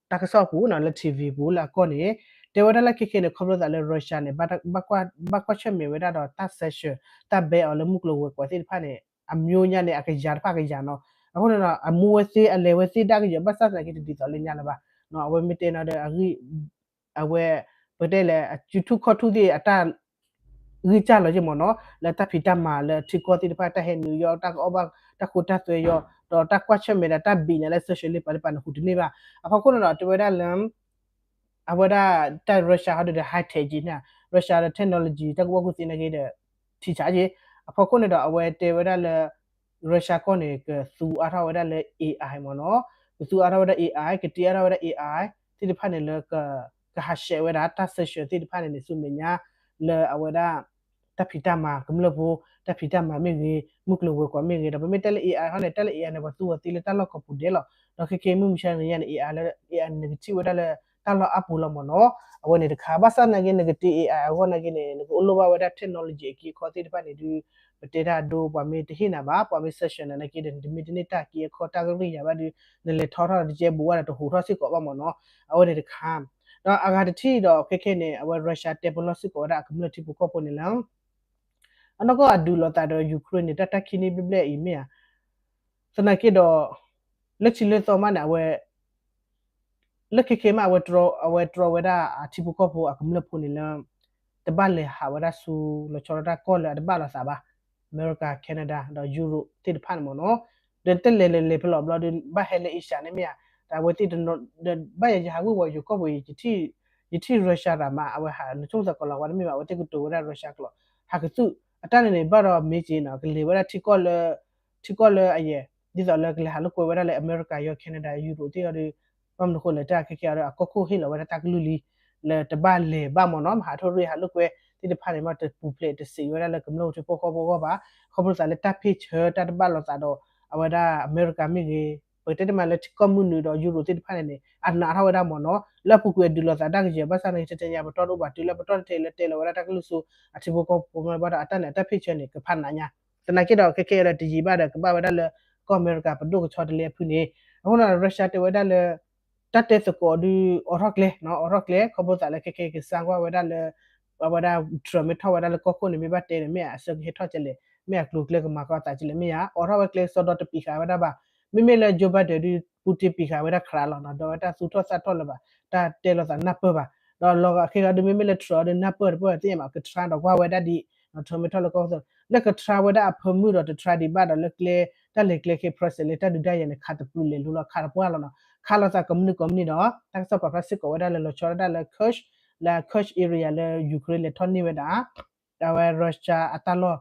တၢ်ကစီၣ်ပူၤနီၤ လၢ ထံၣ်ဝံၤ ပူၤလၢအကီၢ်န့ၣ် တဲဝဲဒၣ်လၢခဲခဲန့ၣ် ခီဖျိသးလၢ Russia န့ၣ် ဘၣ်ကွၢ်ဆၢၣ်မဲာ်ဝဲဒၣ်ဒီးတၢ် sanction တၢ်ဘဲအီၤလၢမုၢ်ကျိၤဝဲၤကွာ်သ့ၣ်တဖၣ်န့ၣ် အမျိုးညါန့ၣ် အကယၤတဖၣ်ကယၤနီၤ. အဃိန့ၣ်ဒီး အမူဝဲသ့ အလဲၤဝဲသ့ဒၣ်ကယီၤ ဘၣ်ဆၣ်သနာ်က့တဒ်သိးလၢညါလၢၤဘၣ်. အဝဲမ့ၢ်တဲနီၤဒီး အဂံၢ် အဝဲ ပတဲလဲၣ် အစုထူၣ်ခီၣ်ထူၣ်သ့ၣ်အတၢ် ဂံၢ်စၢ်လီၤယဲၢ်မ့ၢ်နီၤ လၢတၢ်ဖံးတၢ်မၤလၢထံကီၢ်သ့ၣ်တဖၣ် တၢ်ဟဲနုာ်ယီၣ် တၢ်ကအီၣ်ဘၣ် တၢ်ဃိတၢ်သွဲယီၣ် ဒီးတၢ်ကွၢ်ဆၢၣ်မဲာ်ဒီးတၢ်ဘံၣ်န့ၣ်လၢ sanction လၢပှၤလၢပှၤန့ၣ်ဟူးတန့ၢ်ဘၣ်. အဖီခိၣ်န့ၣ်ဒီး တဲဝဲဒၣ်လၢ အဝဲဒၣ်တၢ် Russia ဟီဒုးဒီး high tech က့ၤန့ၣ် Russia ဒီး technology တၢ်ကူၣ်ဘၣ်ကူၣ်သ့နာ်က့ဒီး ထံဆးက့ၤ အဖီခိၣ်န့ၣ်ဒီး အဝဲတဲဝဲဒၣ်လၢ Russia ကီၢ်န့ၣ် ကသူအါထီၣ်ဝဲဒၣ်လၢ AI မ့ၢ်နီၤ ကသူအါထီၣ်ဝဲဒၣ် AI ကတ့အါထီၣ်ဝဲဒၣ် AI သ့ၣ်တဖၣ်န့ၣ်လၢ ကဟးဆှဲးဝဲဒၣ်တၢ် sanction သ့ၣ်တဖၣ်န့ၣ်န့ၣ် ဆူမဲာ်ညါ လၢအဝဲဒၣ် တၢ်ဖံးတၢ်မၤကမျၢၢ်ဖိ တၢ်ဖံးတၢ်မၤမ့ၢ်ဂ့ၤ မုၢ်ကျိၤဝဲၤကွာ်မ့ၢ်ဂ့ၤ ဒီးပမ့ၢ်တဲလၢ AI ဟီန့ၣ် တၢ်လၢ AI န့ၣ် ပှၤသူဝဲသ့လၢတၢ်လီၢ်ကိးပူၤဒဲးလီၤ. ဒီးခဲက့ၤမုၢ်မဆါတနံၤညါန့ၣ် AI လၢ AI န့ၣ် နကထံၣ်ဝဲဒၣ်လၢတၢ်လီၢ်အါပူၤလီၤမ့ၢ်နီၤ အဝဲန့ၣ်တခါ ဘၣ်ဆၣ်သနာ်က့ နကတ့ AI အဂီၢ်နာ်က့န့ၣ် နကအိၣ်လိၣ်ဘၣ်ဝဲဒၣ် technology အက့အခီသ့ၣ်တဖၣ်န့ၣ်ဒုး ပတဲတၢ်အဒိ ပှၤမ့ၢ်တဟ့ၣ်နၤဘၣ် ပှၤမ့ၢ် sanction နၤနာ်က့ဒီး နတမ့ၢ်တန့ၢ်တၢ်က့အခီတၢ်ကရံၣ်ယၤဘၣ်ဒုး နလဲၤထီထီၣ်တကဲဘူးဝဲဒီးတဟူးထီၣ်စ့ၢ်ကီးဘၣ်မ့ၢ်နီၤ အဝဲန့ၣ်တခါ ဒီးအဂၤတထံၣ်ဒီးခဲခဲန့ၣ် အဝဲ Russia တဲပလီၢ်စ့ၢ်ကီးဝဲဒၣ်အကမျၢၢ်ထံဖိကီၢ်ဖိန့ၣ်လၢ အနီၢ်ကီၢ်အဒုးလိာ်သးဒီး Ukraine န့ၣ် တၢ်တၢ်ခံနံၣ်ဘျဲၣ်ဘျဲၣ်အံၤမ့ၢ်ဧါ သနာ်က့ဒီး လၢခံလၢသီမးန့ၣ် အဝဲ လၢခဲခဲမး အဝဲတြီဝဲဒၣ်အထံဖိကီၢ်ဖိအကမျၢၢ်ဖိန့ၣ်လၢ တဘၣ်လဲၤဟးဝဲဒၣ်ဆူ လီၤဆီဒၣ်တၢ်ကီၢ်လၢအတဘၣ်လိာ်သးဘၣ် America Canada ဒီး Europe သ့ၣ်တဖၣ်န့ၣ်မ့ၢ်နီၤ ဒီးတလဲၤလဲၤလဲၤဖဲလဲၣ်ဘျီဒီး ဘၣ်ဟဲလၢ Asia န့ၣ်မ့ၢ်ဧါ ဒီးအဝဲသ့ၣ်တနီၤ ဒီးဘၣ်ယၤယဟးဝ့ၤဝီၤယိၤကီၢ်ပူၤအံၤ ယထံၣ် Russia တၢ်မး အဝဲဟးနဆိကမိၣ်သကိးလီၤဝဲတမ့ၢ်ဘၣ် အဝဲသ့ၣ်ကတိၤဝဲဒၣ် Russia ကျိာ် ဟးကသုၣ် အတၢ်န့ၣ်န့ၣ် ဘၣ်ဒီးမ့ၢ်က့ၤနီၤ ကလဲၤဝဲဒၣ်ထံကီၢ်လၢ ထံကီၢ်လၢအယဲၢ် ဒ်သိးလၢကလဲၤဟးလိာ်ကွဲဝဲဒၣ်လၢ America ယီၤ Canada ယီၤ Europe သ့ၣ်အီၤဒီး ဘၣ်မနုၤဃိလဲၣ် တၢ်ခဲခဲအီၤဒီး အကီၢ်ခိၣ်ဟ့ၣ်လီၤဝဲဒၣ်တၢ်ကလုၢ်လံ လၢတဘၣ်လဲၤဘၣ်မ့ၢ်နီၤ မဟးထီၣ်ရ့ၣ်ဟးလိာ်ကွဲသ့ၣ်တဖၣ်န့ၣ် မ့ၢ်တပူၤဖျဲးတစံးဝဲဒၣ်လၢကမျၢၢ်ထံဖိကီၢ်ဖိအဂီၢ်ဘၣ် ခီဖျိသးလၢတၢ်ဖ့ၣ်ဆၢတၢ်တဘၣ်လိာ်သးဒီး အဝဲဒၣ် America မ့ၢ်ဂ့ၤ ပကတဲတမးလၢထံကီၢ်မုၢ်နုာ်ဒီး Europe သ့ၣ်တဖၣ်န့ၣ်န့ၣ် အနာ်ထီၣ်ဝဲဒၣ်မ့ၢ်နီၤ လၢအပူၤကွံာ်အဒုးလိာ်သးတၢ်ကယဲၢ် ဘၣ်ဆၣ်န့ၣ် တတဲညါပတီၢ်တအိၣ်ဘၣ် တုၤလၢပတီၢ်တထဲလၢတဲလီၤဝဲဒၣ်တၢ်ကလုၢ်ဆူ အထံဖိကီၢ်ဖိမ့ၢ်ဘၣ်ဒီး အတၢ်န့ၣ် အတၢ်ဖ့ၣ်ဆၢန့ၣ် ကဖးနးညါ သနာ်က့ဒီး ခဲခဲအံၤဒီး တယံာ်ဘၣ်ဒီး ကဘၣ်ဝဲဒၣ်လၢ ကီၢ်အမဲရကၤ ပဒိၣ်ကဆီတလဲအဖုန့ၣ် အဃိန့ၣ် Russia တဲဝဲဒၣ်လၢ တၢ်တဲသကိးဒုး အိးထီၣ်ကျဲ အိးထီၣ်ကျဲ ခီဖျိသးလၢခဲခဲကစၢ်ကွၢ်ဝဲဒၣ်လၢ အဝဲဒၣ် Trump မ့ၢ်ထီၣ်ဝဲဒၣ်လၢကီၢ်ခိၣ်န့ၣ် မ့ၢ်ဘၣ်တဲန့ၣ် မ့ၢ်အဆၢကဟဲထီၣ်ကလဲၣ် မ့ၢ်အကျိၤကျဲကမၤကီသးကလဲၣ် မ့ၢ်ဧါ အိးထီၣ်ဝဲကျဲစီဒီတပံာ်ဃာ်ဝဲဒၣ်ဘၣ် မ့မ့ၢ်လၢ Joe Biden ဒုး Putin ပံာ်ဃာ်ဝဲဒၣ်ခရးလီၤနီၤ ဒီးဝဲတၢ်သူၣ်ထီၣ်သးထီၣ်လၢၤဘၣ် တၢ်တဲလိာ်သးနၢ်ပၢၢ်ဘၣ် ဒီးလီၤဂာ်ခဲဂၤဒုး မ့မ့ၢ်လၢ Trump ဒုး နၢ်ပၢၢ်တပၢၢ်သ့ၣ်မး ကထြါဒီးကွၢ်ဝဲဒၣ်ဒံး Trump မ့ၢ်ထီၣ်လၢကီၢ်ခိၣ် လၢကထြါဝဲဒၣ်အဖၢမုၢ်ဒီးတထြါဒံးဘၣ်ဒီးလၢကျဲ တၢ်လဲၤကျဲခဲ process လၢတၢ်ဒုးတၢ်ယၤန့ၣ် ခးတပူၤလဲၤလိၤလီၤ ခးတပှၢ်လီၤနီၤ ခးလိာ်သးကိးမုၢ်နံၤကိးမုၢ်နံၤဒီး တၢ်ကစီၣ်ပာ်ဖျါစ့ၢ်ကီးဝဲဒၣ်လၢလီၤဆီဒၣ်တၢ်လၢ Kursk လၢ Kursk area လၢ Ukraine လဲၤထီၣ်န့ၢ်ဝဲဒၣ် အဝဲ Russia အတၢ်လီၢ်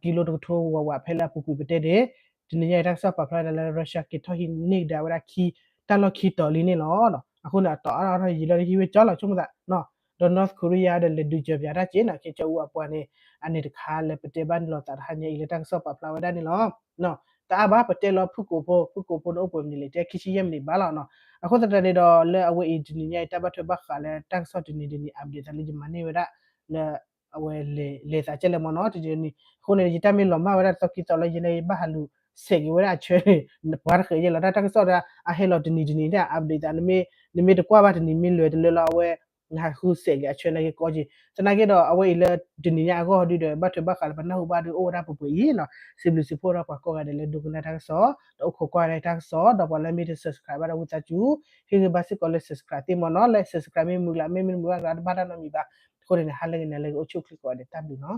ကံလိတကထိဝးဝးဖဲလၢအပူၤကွံာ်ပတဲန့ၣ် တနံၤညါအံၤတၢ်ကစီၣ်ပာ်ဖျါဝဲဒၣ်လၢ Russia က့ၤထီၣ်ဟံးန့ၢ်ကဒါဝဲဒၣ်ခံ တၢ်လီၢ်ခံတီၤလံန့ၣ်လီၤ. အဃိန့ၣ် အတီၤအါထီၣ်အါထီၣ်ယံာ်လီၤဒီးဟံးဝဲကၠီလီၤ ဆိကမိၣ်သး ဒီး North Korea ဒီးလဲၤဒုးစၢၤပၠးတၢ်က့ၤနီၤ ခ့ကၠီအူအပှၤန့ၣ် အန့ၣ်တခါလၢပတဲဘၣ်န့ၣ်လီၤသးတဟါညါအံၤလၢတၢ်ကစီၣ်ပာ်ဖျါဝဲဒၣ်န့ၣ်လီၤ. တအါဘၣ် ပတဲလီၤဖုၣ်ကိာ်ဖိ ဖုၣ်ကိာ်ဖိန့ၣ်အိၣ်ပှဲၤမံးနံးလဲၣ် တဲခံဆံယဲၢ်မံးနံးဘၣ်လီၤနီၤ. အဃိသတးန့ၣ်ဒီး လၢအဝဲအံၤတနံၤညါအံၤ တၢ်ဘၣ်ထွဲဘၣ်ဃးလၢတၢ်ကစီၣ်တနံၤတနံၤ update သးလၢယမၤန့ၢ်ဝဲဒၣ် လၢ အဝဲလဲၤသးကဲလဲၣ်မ့ၢ်နီၤ တနံၤတနံၤ အဃိန့ၣ် ယတၢ်မ့ၢ်လီၤမၢ်ဝဲဒၣ်တသီခံသီလၢယန့ၣ် ယဘၣ်ဟးလူၤစဲးက့ၤဝဲဒၣ်အဆၢန့ၣ် ပှၤတဃဲးယဲလီၤ တၢ်ကစီၣ်ဒီး အဟဲလီၤတနံၤတနံၤ update သး နမ့ၢ်တကွၢ်ဘၣ်တနံၤမ့ၢ်လွဲၤတလၢလီၤ အဝဲ နဟးဃုစဲးက့ၤအဆၢနာ်က့ကိးက့ၤ သနာ်က့ဒီး အဝဲအံၤလၢတနံၤညါအဂီၢ်ဒုဒီး ဘၣ်ထွဲဘၣ်ဃးလၢပနၢ်ဟူဘၣ်ဒုအိၣ်ဝဲဒၣ်ပှဲၤပှဲၤအံၤနီၤ စံးဘျုးစံးဖှိၣ်ထီၣ်ပှၤကိးဂၤဒဲးလၢဒိကနၣ်တၢ်ကစီၣ် ဒီးအိၣ်ခိးကွၢ်တၢ်ကစီၣ် ဒီးပှၤလၢမ့ၢ်တ subscribe ဘၣ်ဒီးဝံသးစူၤ ဟ့ၣ်ဂံၢ်ဘါစ့ၢ်ကီးလၢ subscribe သ့မ့ၢ်နီၤ လၢ subscribe မ့ၢ်မုာ်လၢ် မ့ၢ်မုာ်မုာ်ဘၣ်ကျါတဘၣ်တၢ်နီတမံၤဘၣ် အဃိန့ၣ် ဟါလၢဂ့ၤနၤလၢဂ့ၤ အိၣ်ဆူၣ်အိၣ်ချ့ကိးဂၤဒဲး တၢ်ဘျုးနီၤ